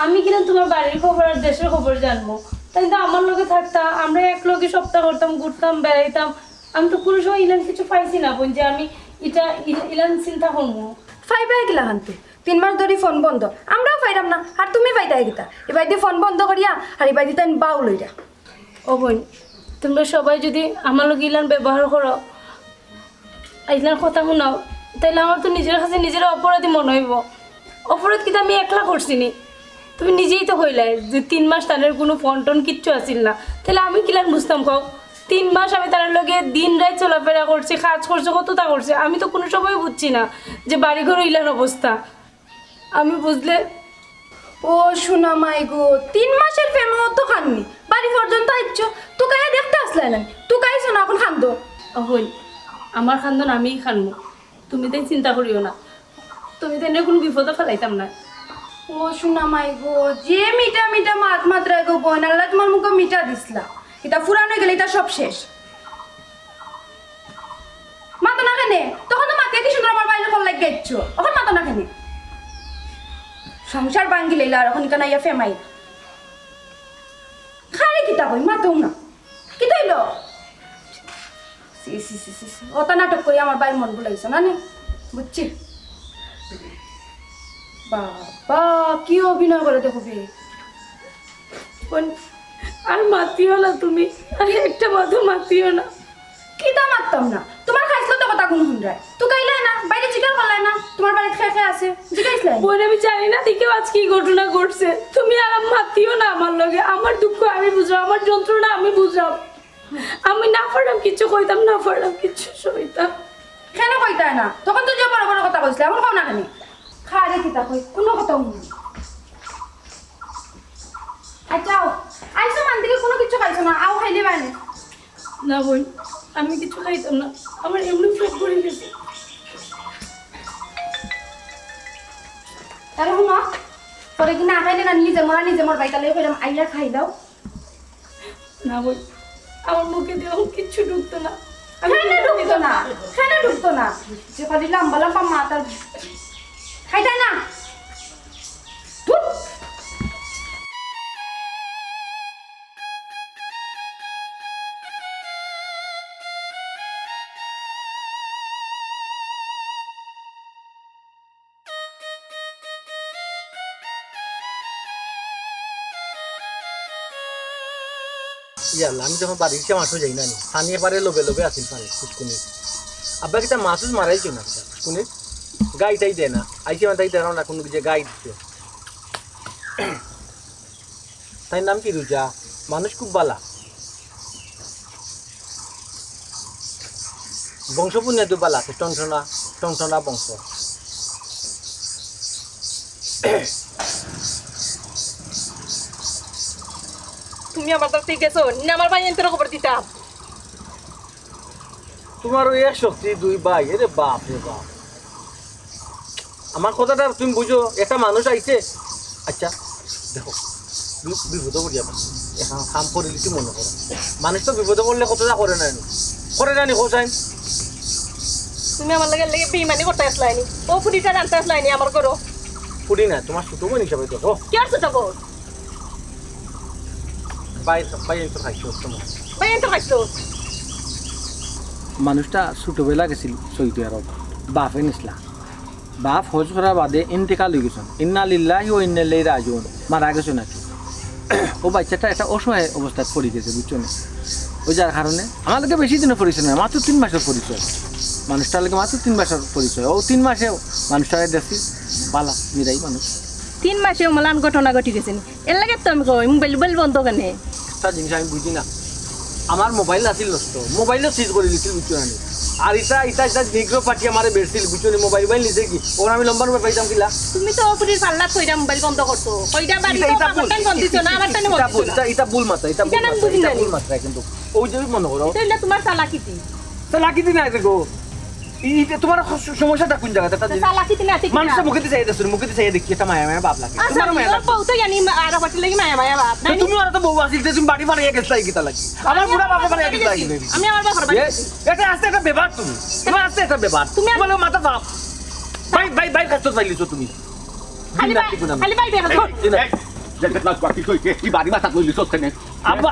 আমি কিনা তোমার বাড়ির খবর আর দেশের খবর জানবো? তাইন তো আমার লগে থাকতা, আমরা এক লগে সপ্তাহ করতাম, ঘুরতাম, বেড়াইতাম। আমি তো কুনু সময় ইলান কিছু পাইছি না, বইন, যে আমি ইটা ইল-, ইলান চিন্তা করবো। পাইবায় কিলা খানতে? তিন মাস ধরি ফোন বন্ধ, আমরাও পাইরাম না, আর তুমি পাইতায় কিতা? ইবায়দি ফোন বন্ধ করিয়া, আর ইবায়দি তাইন বাউ লইরা। ও বইন, তোমরা সবাই যদি আমার লগে ইলান ব্যবহার করো, ইলান কথা হুনাও, তাইলে আমার তো নিজের কাছে নিজের অপরাধী মনে অইবো। অপরাধ কিতা আমি একলা করছি নি? তুমি নিজেই তো কইলায় যে তিন মাস তানের কুনু ফোন টোন কিচ্ছু আছিল না, তাইলে আমি কিলান বুঝতাম কও? তিন মাস আমি তার লগে দিন রাইত চলাফেরা করছি, কাজ করছি, কততা করছি, আমি তো কুনু সময় বুঝছি না যে বাড়িঘর ইলান অবস্থা। আমি বুঝলে ও সোনা মাই গো, তিন মাসের প্রেমও তো খাননি, বাড়ি পর্যন্ত আইছো, তুকাইয়া দেখতে আসলায় না, তুকাইছো না, এখন খান্দো। ও বইন, আমার খান্দন আমিই খানমু, তুমি তাই চিন্তা করিও না, তুমি তাইনরে কুনু বিপদো ফালাইতাম না। ও সোনা মাই গো, যে মিঠা মিঠা মাত মাতরায় গো বইন, আল্লায় তোমার মুখো মিঠা দিছলা, ইটা ফুরান অইগেলে ইটা সব শেষ। মাতো না কেনে? তখন তো মাতিয়া কি সুন্দর আমার বাইরে কল লাগিয়া দিচ্ছ। এখন মাতো না কেনে? সংসার ভাঙ্গি লইলা আর এখন ইখান আইয়া ফেমাই। খালি কিতা কই, মাতো না। কিতা অইলো? সি, সি, সি, সি, সি। অতা নাটক করি আমার বাইর মন ভুলাইছো না নি? বুঝছি। বাবা, কি অভিনয় করে দেখো বে। বোন, আর মাতিও না তুমি, আর একটা মাতও মাতিও না। কিতা মাততাম না? তোমার খাইছলত কথা কুন হুনরায়? তুকাইলায় না, বাইরে জিকার করলায় না, তোমার বাড়িত কে কে আছে? জিকাইছলায় না? বোন, আমি জানি না দেখে আজ কি ঘটনা ঘটছে। তুমি আর মাতিও না আমার লগে। আমার দুঃখ আমি বুঝলাম, আমার যন্ত্রণা আমি বুঝলাম। আমি না পারলাম কিচ্ছু কইতাম, না পারলাম কিচ্ছু সইতাম। কেনে কইতায় না? তখন তো যে বড় বড় কথা কইছলায়, এখন কও না কেনে? খারে কিতা কই, কুনু কথা হুনি না। আচ্ছা, আও। আইছো মান দিকে কুনু কিচ্ছু খাইছো না, আও খাইলে বাইনে। না বোন, আমি কিচ্ছু খাইতাম না, আমার এমনি পেট ভরি গেছে। তাহলে হুনো, পরে কি না খাইলে না, নিজে মরা নিজে মরবায়, তাহলে কইলাম আইয়া খাই দাও। না বোন, আমার মুখে দিয়ে এখন কিচ্ছু ঢুকতো না। আমি কেনে ঢুকতো না? কেনে ঢুকতো না? যে খালি লম্বা লম্বা মাথার খাইতায় না। ধুর। ইয়াল্লা, আমি যখন বাড়ির সে মাসও যাই না নি, পানি এবারে লবে লবে আছিল পানি, ফুটকুনি। আব্বা কিতা মাছ উছ মারাইছো না কিতা? ফুটকুনি গাইটাই দেয় না, আইসে মানে তাই দেয় না, কোনো যে গাই দিছে। তাই নাম কি রুজা? মানুষ খুব বালা। বংশ বুনিয়াদও বালা আছে, টনটনা, টনটনা বংশ। তুমি আমার তাতে গেছো, না আমার ভাই এনতরে খবর দিতাম। তোমার ওই এক শক্তি দুই ভাই, এরে বাপ রে বাপ। আমার কথাটা তুমি বুঝো, একটা মানুষ আইছে। আচ্ছা, দেখো, বি-, বিপদে পড়ি যাবা। এখন কাম করিলিছি মনে করো। মানুষ তো বিপদে পড়লে কতটা করে না নি? করে না নি, হোসাইন? তুমি আমার লগে, লগে বেইমানি করতে আসলায়নি। ও ফুড়িটা জানতে আসলায়নি আমার ঘরো। ফুড়ি না, তোমার ছোট বোন হিসাবে দেখো। কি আর ছোট বোন? ভাই, ভাই, এত খাইছো, তোমার। ভাই, এত খাইছো। মানুষটা ছোটবেলা গেছিল সৌদি আরব, বাফে নিছলা। বাফ হজ করার বাদে ইন্তেকাল হয়ে গেছেন। ইন্না লিল্লাহি ওয়া ইন্না ইলাইহি রাজিউন। মারা গেছে নাকি? ও বাচ্চাটা একটা অসহায় অবস্থায় পড়ে গেছে, বুঝছো না? ওই যার কারণে আমার লগে বেশি দিনের পরিচয় না, মাত্র তিন মাসের পরিচয়। মানুষটার লগে মাত্র তিন মাসের পরিচয়। ও তিন মাসে মানুষটারে দেখছি, বালা, নিরাই মানুষ। তিন মাসে অমলান ঘটনা ঘটি গেছে নি। এর লাগে তো আমি কই, মোবাইল, মোবাইল বন্ধ কেনে? একটা জিনিস আমি বুঝি না, আমার মোবাইল আছিল নষ্ট, মোবাইলও সিজ করে দিছিল, বুঝছো না নি? আর ইটা, ইটা, ইটা নিগ্রো পার্টি আমারে বেচছিল, বুঝছো নি? মোবাইল, মোবাইল নিছে কি? ওর আমি লম্বা নম্বর পাইতাম কিলা? তুমি তো অপুরির পাল্লাত কইরা মোবাইল বন্ধ করছো। কইরা বাড়ি ইটা, তো ইটা ভুল। বাপর টাইম বন্ধ দিছো না, আমার টাইম বন্ধ ইটা ভুল, দিছো না। ইটা, ইটা ভুল মাত্রা, ইটা ইটা ভুল নাম মাত্রা, বুঝি ইটা না। ভুল মাত্রা কিন্তু। ওই যে মনে করো। এটা হইলে তোমার চালাকিতি। চালাকিতি না দেখো। ই-, ইটা তোমার স-, সমস্যাটা কোন জায়গাতে? একটা তো জিনিস। চালাকিতি না, ঠিক না। মানুষের মুখে দিয়ে চাইয়া দেখছো, মুখে দিয়ে চাইয়া দেখি, একটা মায়া মায়া ভাব লাগে। আচ্ছা, তোমার মায়া লাগে। বউ তো জানি মা-, আর আমার লাগি মায়া মায়া ভাব। তো নাই নি? তুমি আর তো বউ আছিল যে তুমি বাড়ি ফাড়াইয়া গেছলা, এই কিতা লাগি? আমার আমি বুড়া আমার বাপে বাপের ফাড়াইয়া বাড়ি গেছলা, এই গেছি। কিতা লাগি? আমি আমার বাপের বাড়ি এ, গেছি। এটা আস্তে একটা ব্যাপার তুমি। তোমার আস্তে একটা ব্যাপার। তুমি তোমার আমার মাথা বাপ। ভাই, ভাই, ভাই, কাজ তো পাইলি তো তুমি। খালি দিন বাই-, রাত্রি গুনা। খালি বাইরে গেছে। এই, এই, এই, যে, যে, লাজ পাখি কই, কে, কি বাড়ি মাথা কইলি তো কেনে? আব্বা,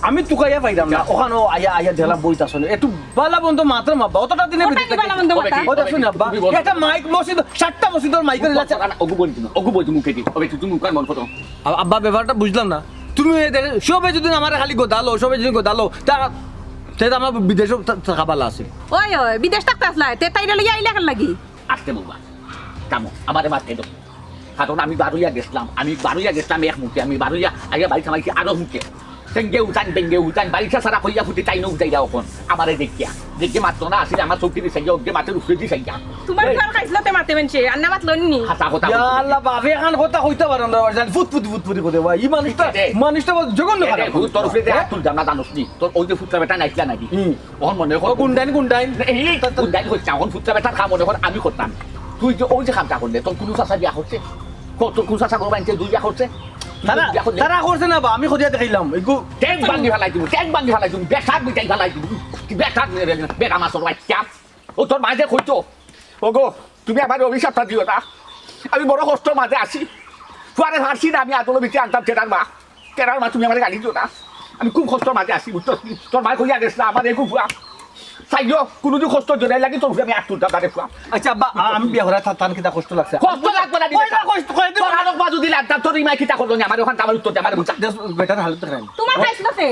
আমি তুকাইয়া পাইলাম না। ওখানে আইয়া, আইয়া দেখলাম বইতা শুনে। একটু বালা বন্ধ মাত্র মা, অতটা দিনে ওটা বিদেশ কি বালা বন্ধ থাকি। মাথা? ওটা শুনে আব্বা, তুমি বলো। একটা মাইক মসজিদ, সাতটা মসজিদর মাইক হইলে আছে। না, না, ওগু বলি তুমি, ওগু বলি তুমি কেটে। ওবে, তুমি মুখ কান বন্ধ করো। আ-, আব্বা, ব্যাপারটা বুঝলাম না। তুমি এই দেখে, সবে যদি আমারে খালি গোদালো, সবে যদি গোদালো, তা, তে তো আমার বিদেশও থা-, থাকা বালা আছে। ওই, ওই, বিদেশ থাকতে আসলাই, তে তাইরে লইয়া আইলা কেন লাগি? আসতে বলবা, কামো, আমারে মারতে দাও। কারণ আমি বারইয়া গেছলাম, আমি বারইয়া গেছলাম এক মুখে, আমি বারইয়া আইয়া বাড়ি থামাইছি আরো মুখে। সেঙ্গে উঠান, বেঙ্গে উঠান, বাড়িটা সারা কইয়া ফুটি তাই না উঠাইয়া অখন। আমারে দেখিয়া, দেখে মাত্র না আসলে আমার চোখে দিছে গিয়া, ওকে মাথার উপরে দিছে গিয়া। তোমার এই। ঘর খাইছিল তে মাতে মানছে, আর না মাতলো নি। হাতা কথা ইয়া বলছে। আল্লাহ, বাপে এখন কথা কইতে পারো না, জান ফুত ফুত ফুত ফুত করে ভাই। এই মানুষটা, এ রে। মানুষটা বড় জঘন্য এ রে, খারাপ। ভূত তোর উপরে দে, হ্যাঁ? তুই জানা জানোস নি? তোর ওই যে ফুটরা বেটা নাইছিলা নাকি? হুম। অখন মনে কর ও গুন্ডাইন, গুন্ডাইন। এই তা, তা গুন্ডাইন কইছ না, অখন ফুটরা বেটার কাম মনে কর আমি করতাম। তুই যে ওই যে কামটা করলে, তোর কুনু চাচা বিয়া করছে? কত কুনু চাচা গো বাইনতে দুই বিয়া করছে? তারা, বিয়া করলে? তারা করছে না বা, আমি করিয়া দেখাইলাম। এগু ঠেক ভাঙ্গি ফালাই দিমু, ঠেক ভাঙ্গি ফালাই দিমু, বেসাত মিটাই ফালাই দিমু। কি বেসাত মিটাই, বেটা মাছর বাচ্চা। ও তোর মাঝে কইতো, ও গো, তুমি আমার অভিশাপটা দিও না। আমি বড় কষ্টর মাঝে আছি। ফুয়ারে হারছি না, আমি আদলো বিচে আনতাম ঠেলার মা। কেরার মা, তুমি আমারে গালি দিও না। আমি খুব কষ্টর মাঝে আছি, বুঝছস নি? তোর মায় কইয়া গেছলা, আমার এগু ফুয়া। চাইও, কুনুদিন কষ্ট জোরে লাগি তোর ফুয়া আমি আট তুলতাম না রে ফুয়া। আচ্ছা, আব্বা, আ-, আমি বিয়া করায় থা-, থান কিতা কষ্ট লাগছে? কষ্ট লাগবে না, দিবে কইলা না। কষ্ট, কইলা তোর আরক মা যদি লাগতাম, তোর ইমায় কিতা করলো নি? আমার ওখান আমার উত্তর দে, আমার বুঝা। দেখ, বেটার হালত দেখেন। তোমার খাইছিল কে?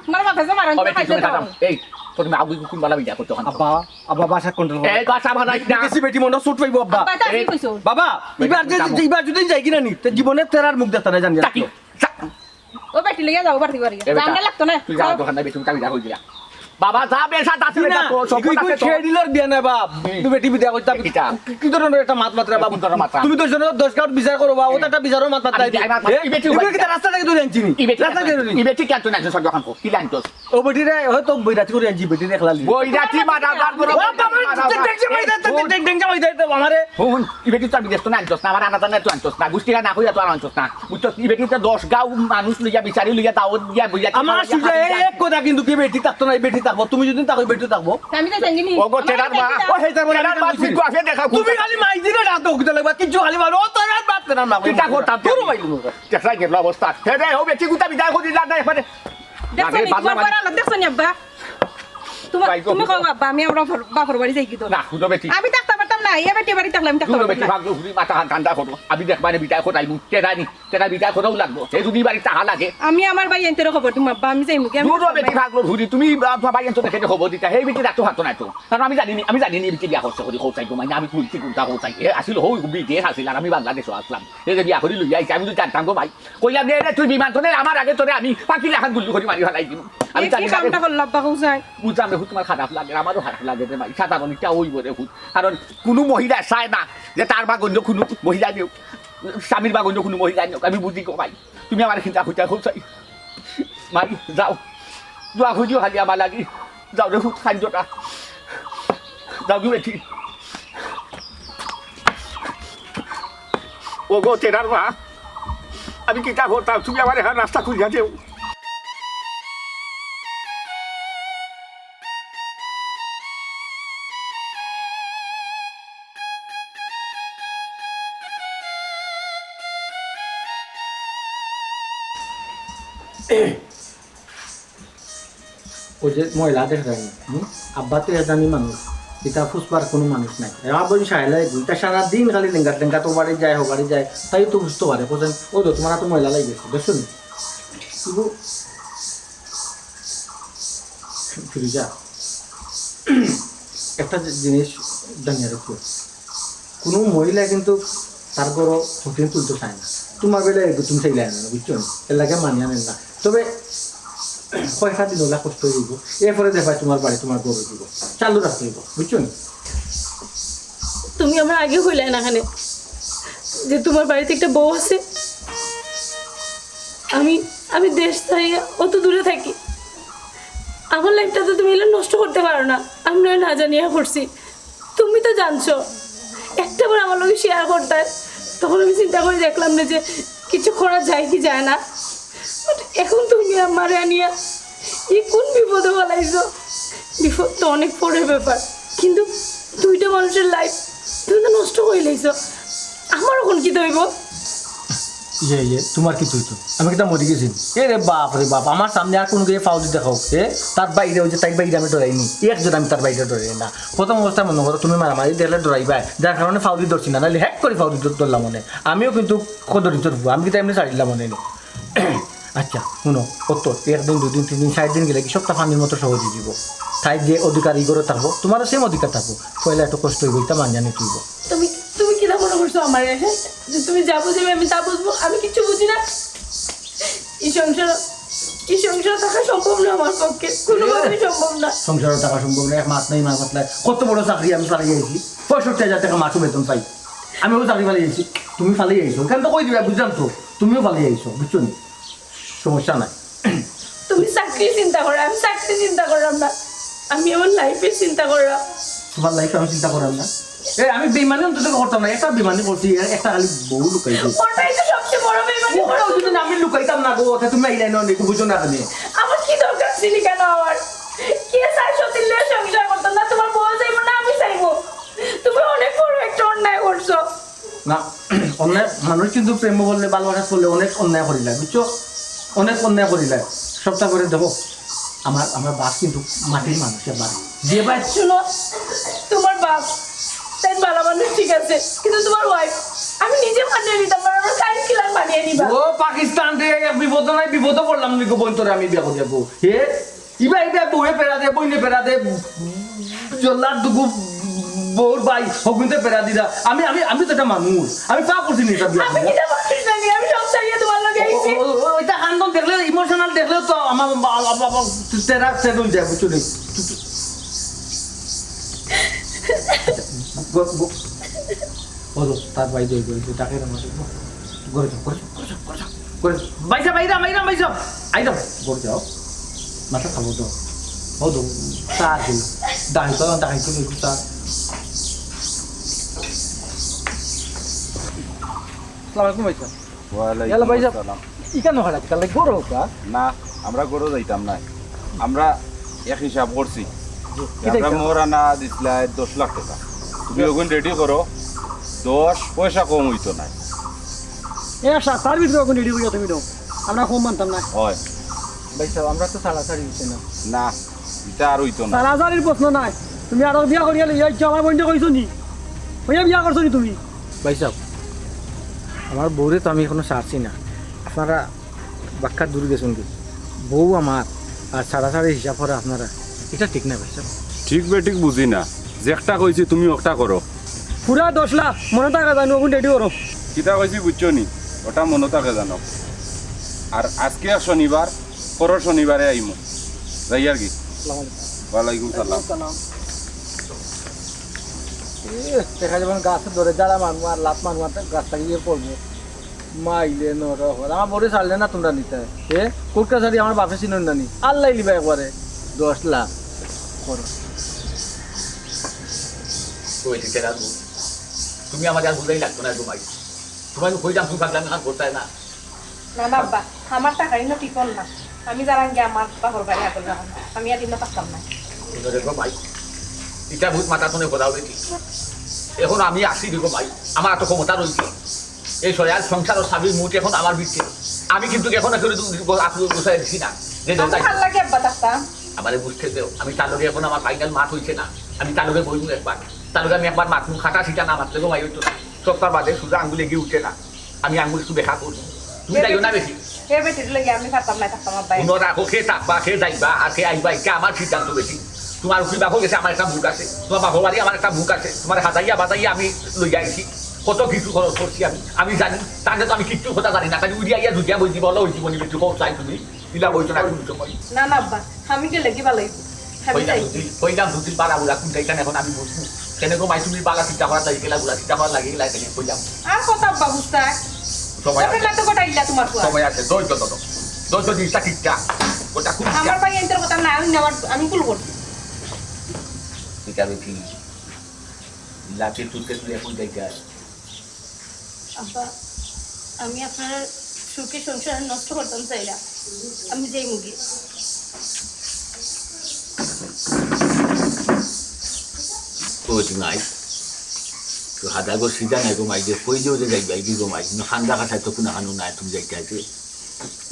তোমার বাপে যে মারন, ওবে, তোমার খাইছিল তুমি তো। থাকো। এই, তোর মা আগুই কোন বালা বিয়া করতে ওখান? আব্বা, আব্বা, ভাষা control করো। এই, ভাষা বানাইস না। বেশি বেটি মনে হয় চোট পাইবো, আব্বা। আব্বা, এটা আপনি এই, কইছো? বাবা, এই, এবার যে, থামো। এবার যদি যাই কিনা নি, তে জীবনে তেরার মুখ দেখতে না জানি আর থাকি। কি। ও বেটি লইয়া যাও, বাড়তি বাড়ি। এ বেটা, জানতে লাগতো না। তুই যা, যাও। দোকান নাই, বেশি উঠা বিদা কই দিলা। বাবা, যা বেশা, তা ছেলে না, যা, তোর সম্পদ ইগুই আছে তোর। খেয়ে দিলর বিয়া না, বাপ। হুম। তুই বেটি বিদা কইতা কিতা? কি ধরনের একটা মাত মাতরা, বাপ? কোন ধরনের মাতরা? তুমি তো জন্য দশ গাঁওর বিচার করো, বাপ। ওটা একটা বিচারও মাত মাতরা আমি দি। যাই মাত মাত, এ? ই বেটি ইগুই উবাই কিতা দিলা। রাস্তা থেকে ধরে আনছি নি? ই বেটি রাস্তা থেকে ধরে আনছি। ই বেটি কেন তুই না, সব দোকান কো? কি লাইন তোর? ও বেটি রে, হয়তো বৈরাতি করে আনছি, বেটি দেখলা লি। বৈরাতি মারা গান করে ও বাবা, মারা গান। ডেং, ডেং, জামাই দে, ডেং, ডেং, জামাই দে, তো আমারে। হুন, ই বেটি তো আমি দেশ তো না আনছস না, আমার আনা জানা তো আনছস না, গুষ্টি না কইয়া তো আর আনছস না। বুঝছস, ই বেটি তো দশ গাঁও মানুষ লইয়া, বিচারি লইয়া, দাওয়াত দিয়া, বইয়া আমার সুজা এই এক কথা কিন্তু কি বেটি থাকতো না, এই বেটি থাকবো। তুমি যদি থাকো, বেটি থাকবো। আমি তো জানি নি। ও গো, আমার তেরার মা। বেটি ও হে, তার মানে তেরার আমি মা, কইছি। তুই তো আসে দেখা তুমি খালি মাই দিলে না তো, কিতা লাগবা? কিচ্ছু খালি মারো। ও, তোর আর বাপ, তেরার মা। কিতা করতাম? তোর মাই দিল। দেখা গেল অবস্থা। হে রে, ও বেটি গুতা বিদায় করি না, না, এবারে। দেখছো নি, তোমার বাড়ি আলো দেখছো নি, আব্বা? তোমার, ভাই গো। তুমি কও, আব্বা, আমি আমরা বাপর বাড়ি যাই কি তো? না, হুনো বেটি। আমি থাকতে পারতাম না, ইয়া বেটি বাড়ি থাকলে আমি থাকতে দূর পারবো বেটি না। পাগল, হুরি মাথা ঠান্ডা করো। আমি দেখবা নে বিদায় করাইমু। তেরা নি, তেরা বিদায় করাও লাগবো। এ যদি বাড়ি থাকা লাগে। আমি আমার ভাইয়াইন্তরে খবর দিমু, আব্বা, আমি যাইমু গি, আমি দূর থাকতে বেটি পারবো না। পাগল, হুরি তুমি বা-, বা-, ভাইয়াইন্তরে কেনে খবর দিতা? হে বেটি রাখতো হাতো নাই তো। কারণ আমি জানি নি, আমি জানি নি বেটি বিয়া করছে করি, কোথায় ঘুমাই না, আমি কুলছি কোনটা কোথায়। এ আসিল হউ বিদেশ আসিল আর আমি বাংলাদেশো আসলাম। এ যে বিয়া করি লইয়া আইছে, আমি তো জানতাম গো ভাই। কইলাম রে, রে, তুই বিমান চলে আমার আগে তোরে আমি পাখি লাখান গুল্লি করি মারি ফালাই দিমু। আমি এ কি জানি না রে। কামটা করলা আব্বা, কোথায়? বুঝলাম রে, হুত তোমার খারাপ লাগে, আমারও খারাপ লাগে রে ভাই। সাধারণ একটা ওই বলে হুত। কারণ কুনু মহিলা চায় না যে তার বাগ অন্য কুনু মহিলা নিউক, স্বামীর বাগ অন্য কুনু মহিলা নিউক। আমি বুঝি গো ভাই, তুমি আমার চিন্তা করতে হোক চাই। মাই, যাও, দোয়া করিও খালি আমার লাগি। যাও রে হুত খান জোটা। যাও গি বেটি। ও গো, তেরার মা, আমি কিতা করতাম? তুমি আমার এখন রাস্তা খুঁজিয়া দেও। ওই যে ময়লা দেখা যায় না, হুম? আব্বা তো এজানি মানুষ, এটা ফুসবার কোনো মানুষ নাই। এরা বলি সাহেলা এগু, এটা সারাদিন খালি লেঙ্গাত লেঙ্গাত ও বাড়ি যায়, ও বাড়ি যায়, তাই তো বুঝতে পারে। কোথায় ও তো তোমার তো ময়লা লাগে গেছে, দেখছো নি? শুধু ফিরে যা। একটা জি-, জিনিস জানিয়ে রাখো, কোনো মহিলা কিন্তু তার ঘরো কঠিন তুলতে চায় না। তোমার বেলায় এরকম তুমি চাইলে না, বুঝছো নি? এর লাগে মানিয়া নেন না। তবে কয়েকটা দিন ওলা কষ্ট হইব, এরপরে দেখা তোমার বাড়ি তোমার ঘরো দিব, চালু রাখতে হইব, বুঝছো নি? তুমি আমার আগে হইলে না কেনে যে তোমার বাড়িতে একটা বউ আছে? আমি, আমি দেশ ছাড়িয়া অত দূরে থাকি, আমার লাইফটা তো তুমি এলে নষ্ট করতে পারো না। আমি নয় না জানিয়া করছি, তুমি তো জানছো। একটা বার আমার লগে শেয়ার করতায়, তখন আমি চিন্তা করে দেখলাম না যে কিছু করা যায় কি যায় না। But এখন তুমি আমারে আনিয়া ই কোন বিপদো ফালাইছো? বিপদ তো অনেক পরের ব্যাপার, কিন্তু দুইটা মানুষের লাইফ তুমি তো নষ্ট করে লাইছো। আমার এখন কিতা অইব? ইয়ে, ইয়ে, তোমার কিতা অইতো? আমি কিতা মরি গেছি? এ রে বাপ রে বাপ, আমার সামনে আর কোন গিয়ে ফাউল দেখাও। এ, তার বাইরে ওই যে তাই বাইরে আমি ডরাইনি। এক জোড়া আমি তার বাইরে ডরাই না। প্রথম অবস্থায় মনে করো তুমি মারামারি দেখলে ডরাইবায়, যার কারণে ফাউল ধরছি না, নাহলে হ্যাক করে ফাউল ধর-, ধরলাম মনে। আমিও কিন্তু কদরিত ধরবো, আমি কিতা এমনি ছাড়িলাম মনে নেই। আচ্ছা, শুনো, কত একদিন, দুই দিন, তিন দিন, চার দিন গেলে কি সবটা পানির মতো সহজ হয়ে যাব? তাই যে অধিকার ইগরো থাকবো, তোমারও সেম অধিকার থাকবো। পয়লা একটু কষ্ট হইব, এটা মানিয়া নিতে হইব। তুমি, তুমি কিতা মনে করছো আমার, হ্যাঁ? যে তুমি যা বুঝাইবে আমি তা বুঝবো? আমি কিচ্ছু বুঝি না। এই সংসার, এই সংসার থাকা সম্ভব না আমার পক্ষে, কোনোভাবেই সম্ভব না। সংসারও থাকা সম্ভব না, এক মাত নাই, মা পাতলায়। কত বড় চাকরি আমি চালাই আইছি, পঁয়ষট্টি হাজার টাকা মাসে বেতন পাই। আমিও চাকরি ফালাই আইছি, তুমি ফালাই আইছো, ওখানে তো কই দিবা, বুঝলাম তো, তুমিও ফালাই আইছো, বুঝছো নি? সমস্যা নাই। তুমি চাকরি চিন্তা করো, আমি চাকরি চিন্তা করলাম না, আমি আমার লাইফের চিন্তা করলাম। তোমার লাইফ আমি চিন্তা করলাম না। এ, আমি বেইমানি অন্তত করতাম না, একটা বেইমানি করছি, এ-, একটা খালি বউ লুকাইছি। ওটাই তো সবচেয়ে বড় বেইমানি ওটাও করছো যদি তুমি। আমি লুকাইতাম না গো, তে তুমি আইলাই না, একটু বুঝো না তুমি। আমার কি দরকার ছিল কেন আমার? কে চায় সতীন লইয়া সংসার করতাম না, তোমার বউ চাইবো না আমি চাইবো? তুমি অনেক বড় একটা অন্যায় করছো। না, অন্যায় মানুষ কিন্তু প্রেম করলে, ভালোবাসা করলে অনেক অন্যায় করিলায়, বুঝছো? অনেক অন্যায় করিলায়। সবটা করে দেখো, আমার, আমার বাপ কিন্তু মাটির মানুষ, আমার বাপ। যে ভাই শুনো, তোমার বাপ তাই ভালো মানুষ ঠিক আছে, কিন্তু তোমার ওয়াইফ আমি নিজে মানিয়ে নিতাম পারবো না, টাইম কিলার মানিয়ে নিবা। ও পাকিস্তান রে, এক বিপদ নাই, বিপদে পড়লাম নি গো বইন, তোরে আমি বিয়া করি যাবো। হে, ইবা, ইবা বউয়ে পেরা দে, বইনে পেরা দে, জল্লাদ দুগু বউর ভাই, হগুনতে পেরা দিরা। আমি, আমি, আমি তো একটা মানুষ, আমি পাপ করছি নি এটা বিয়া আমি করিয়া। কিতা মানুষ নানি, আমি সব ছাড়িয়ে তোমার লগে ও, ও, আইছি। ও, ও, ওইটা কান্দন দেখলে, ইমোশনাল দেখলেও তো আমার বা-, বা-, বা-, বা-, তেরা সেট হয়ে যায়, বুঝছো নি? গ-, গ-, ও তো তার ভাই যাই, যাই, যাই, ডাকে রে মাসে। ঘরে যাও, ঘরে যাও, ঘরে যাও, ঘরে যাও, ঘরে যাও। ভাই সাহেব, আইরাম, আইরাম, ভাই সাহেব। আইরাম, ঘরে যাও। মাথা খাবো তো। ও তো, চা আছে। দাঁড়াই তো, দাঁড়াই তো, একটু চা। আসসালামু আলাইকুম ভাই সাহেব। ওয়ালাইকুম ইয়ালা ভাই সাহেব, আসসালাম। ইখানো খাড়া, কিতা লাগি ঘরো কা? না, আমরা ঘরো যাইতাম না। আমরা এক হিসাব করছি। জি, কিতা আমরা হিসাব? মোহরানা দিছলায় দশ লাখ টাকা। তুমি ওগুন রেডি করো, দশ পয়সা কম হইতো না। এ, সা-, তার ভিতরে ওগুন রেডি করিয়া তুমি দাও। আমরা কম মানতাম না। হয়। ভাই সাহেব, আমরা তো ছাড়াছাড়ি হইছে না। না, এটা আর হইতো না। ছাড়াছাড়ির প্রশ্ন নাই। তুমি আরো বিয়া করিয়া লইয়া আইছো, আমার বন্ধু কইছো নি? অইয়া বিয়া করছো নি তুমি? ভাইসাব, আমার বউরে তো আমি এখনো ছাড়ছি না। আপনারা বাক্কা দূর গেছইন গি। বউ আমার, আর ছাড়াছাড়ি হিসাব করে আপনারা, ইটা ঠিক না ভাইসাব। ঠিক বেঠিক বুঝি না, যেকটা কইছি তুমি অকটা করো। পুরা দশ লাখ মনো থাকে জানো, অখন রেডি করো। কিতা কইছি বুঝছো নি? অটা মনো থাকে জানো। আর আজকে এক শনিবার, পরর শনিবারে আইমু। যাইয়ার গি। আসসালামু আলাইকুম। ওয়ালাইকুম সালাম। এ, দেখা যাইবো গাছে ধরে জাড়া মারমু আর লাত মারমু আর গাছ থাকি গিয়া পড়মু। মাইলে নরক হল। আমার বউরে ছাড়লে না তুমরা নিতায়। এ, কোর্ট কাছারি আমার বাপে চিনইন না নি। আল্লায় লিবা একবারে। দশ লাখ। করো। কইছি, কেরা গো? তুমি আমারে আর বুঝাই লাগতো না গো মাই। তুমারে কইলাম তুমি পাগলামি খান করতায় না। না, না, আব্বা, আমার টাকা ইনো টিকইন না। আমি যারাম গিয়া আমার বাপর বাড়ি আগর লাখান। আমি আর ইনো থাকতাম না। হুনো রে গো মাই, ইটা ভূত মাথা তুলে ফোরাও দেখি। এখন আমি আছি রে গো মাই, আমার এত ক্ষমতা রইছে। এই সয়ার সংসার ও স্বামীর মুঠ এখন আমার ভিতরে। আমি কিন্তু এখন এখনো তুমি আসলে গুছাই দিছি না। যে আমি দরকার হার লাগে আব্বা থাকতাম। আমারে বুঝতে দেও, আমি তার লগে এখন আমার ফাইনাল মাত হইছে না। আমি তার লগে বইমু একবার, তার লগে আমি একবার মাতমু, খাটা সিটা না মাতলে গো মাই হইতো না। সপ্তাহ বাদে সুজা আঙ্গুলে গিয়ে উঠে না। আমি আঙ্গুল একটু দেখা করবো। তুমি হে যাইও না বেটি, বেশি। হে বেটির লগে আমি পারতাম না, থাকতাম আব্বা। মনো রাখো, কে থাকবা, কে যাইবা, আর কে আইবা, এটা আমার সিদ্ধান্ত বেটি। তুমার উকিল বাপও গেছে, আমার একটা মুখ আছে। তুমার বাপর বাড়ি আমার একটা মুখ আছে। তুমারে হাজাইয়া বাজাইয়া আমি লইয়া আইছি। কত কিছু খরচ করছি আমি, আমি জানি। তার তো আমি কিচ্ছু কথা জানি না। খালি উড়িয়া আইয়া দুধিয়া বই দিব, হলো ওই জীবনী বেটি, কও চাই তুমি। ইলা বইছো না কোন সময়? না, না আব্বা, আমি গেলে কি ভালো হইব? আমি কইলাম যাই। দুদিন, কইলাম দুদিন বালা বুলা কোনটা এখানে এখন আমি বুঝবো। কেন গো মাই তুমি বালা চিন্তা করার লাগি গেলা, বুলা চিন্তা করার লাগি গেলা, এখানে কইলাম। আর কত আব্বা বুঝতা? সময় আছে। তো কটাই ইলা তোমার ফুয়া। সময় আছে, ধৈর্য ধরো। ধৈর্য জিনিসটা ঠিকঠাক। ওটা খুব আমার ভাই এনতের কথা না, আমি নেওয়ার, আমি ভুল করছি। এটা আমি ঠিক। লাঠি তুলতে তুলে এখন যাইতে হয়। আব্বা, আমি আপনার সুখী সংসার নষ্ট করতাম চাই না। আমি যাইমুগি। ও, তুমি আই। তো হাদা গো সিধা নাই গো মাই, যে কইলেও যে যাইবায় গি গো মাই। কিন্তু খান্দা খাতায় তো কোনো হানু নাই, তুমি যাইতে আইতে।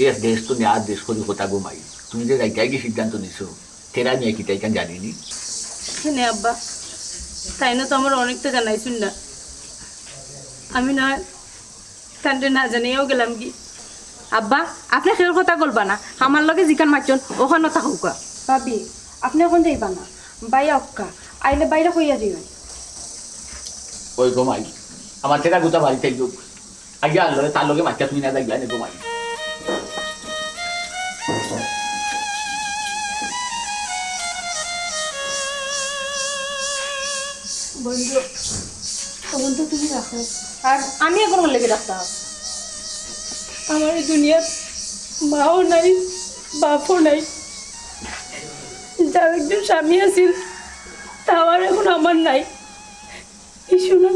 এক দেশ তো নেই, আর দেশ করি কথা গো মাই। তুমি যে যাইতে আইগি সিদ্ধান্ত নিছো। তেরা মিয়া কিতা ইখান জানি নি? কেনে আব্বা? তাইন তো আমার অনেকটা জানাইছইন না। আমি না তানরে না জানাইয়াউ গেলামগি। আব্বা, আপনে কেউর কথা কইবা না। আমার লগে যেখান মাতছইন, অখানো থাকউক্কা। ভাবি, আপনে অখন যাইবা না। ভাই আউক্কা। আইলে ভাইরে কইয়া যাইবা। ওই গো মাই, আমার তেরা গুতা বাড়িত আইলো। আগে আনলো, তার লগে মাতিয়া তুমি না যাইবা নে গো মাই। বন্ধু, অখন তো তুমি রাখো। আর আমি অখন অর লগে রাখতাম। আমার এই দুনিয়াত মাও নাই, বাপও নাই। যার একজন স্বামী আছিল, তাও আর অখন আমার নাই। ই সোনা,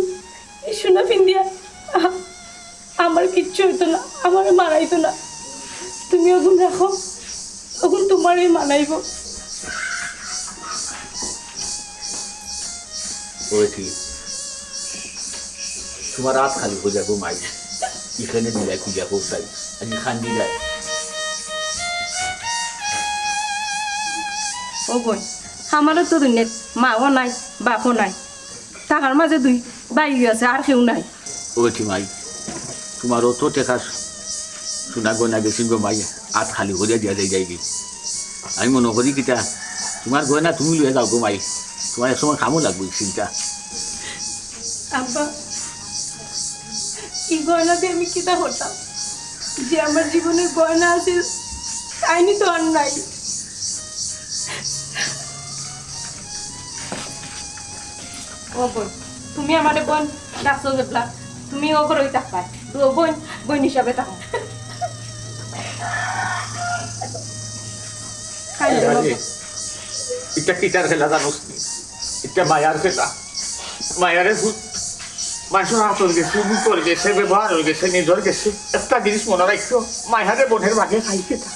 ই সোনা ফিন্দিয়া, আ-, আমার কিচ্ছু অইতো না, আমারে মারাইতো না। তুমি অখন রাখো, অখন তোমারে মানাইবো। ওই কি? তোমার আত খালি অই যাইবো মাই। ইখানে দিলাই পূজা করতাই। আমি খান দিলাই। ও বইন, আমারও তো দুনিয়াত মাও নাই, বাপও নাই। টাকার মাঝে দুই ভাই আছে, আর কেউ নাই। ও বেটি মাই, তোমার অত টেকা সোনা গয়না বেচিন গো মাই, আত খালি করিয়া দিয়া যাই যাইগি। আমি মনো করি কিতা, তোমার গয়না তুমি লইয়া যাও গো মাই, তোমার এক সময় কামো লাগবো এই চিন্তা। আব্বা, ই গয়না দিয়া আমি কিতা করতাম? যে আমার জীবনের গয়না আছিল, তাইনই তো আর নাই। ও বইন, তুমি আমারে বইন ডাকছো যেবলা, তুমি অউ ঘরোউ থাকবায়। দুইও বইন, বইন হিসাবে থাকো। খাই আরে, এটা কিতার খেলা জানোস নি? এটা মায়ার খেলা। মায়ারে ভূত, মানুষর আতর গেছে, মুখর গেছে, ব্যবহারর গেছে, নিজর গেছে। একটা জিনিস মনো রাখিও, মায়ারে বইনর ভাগে খাইতে থাক।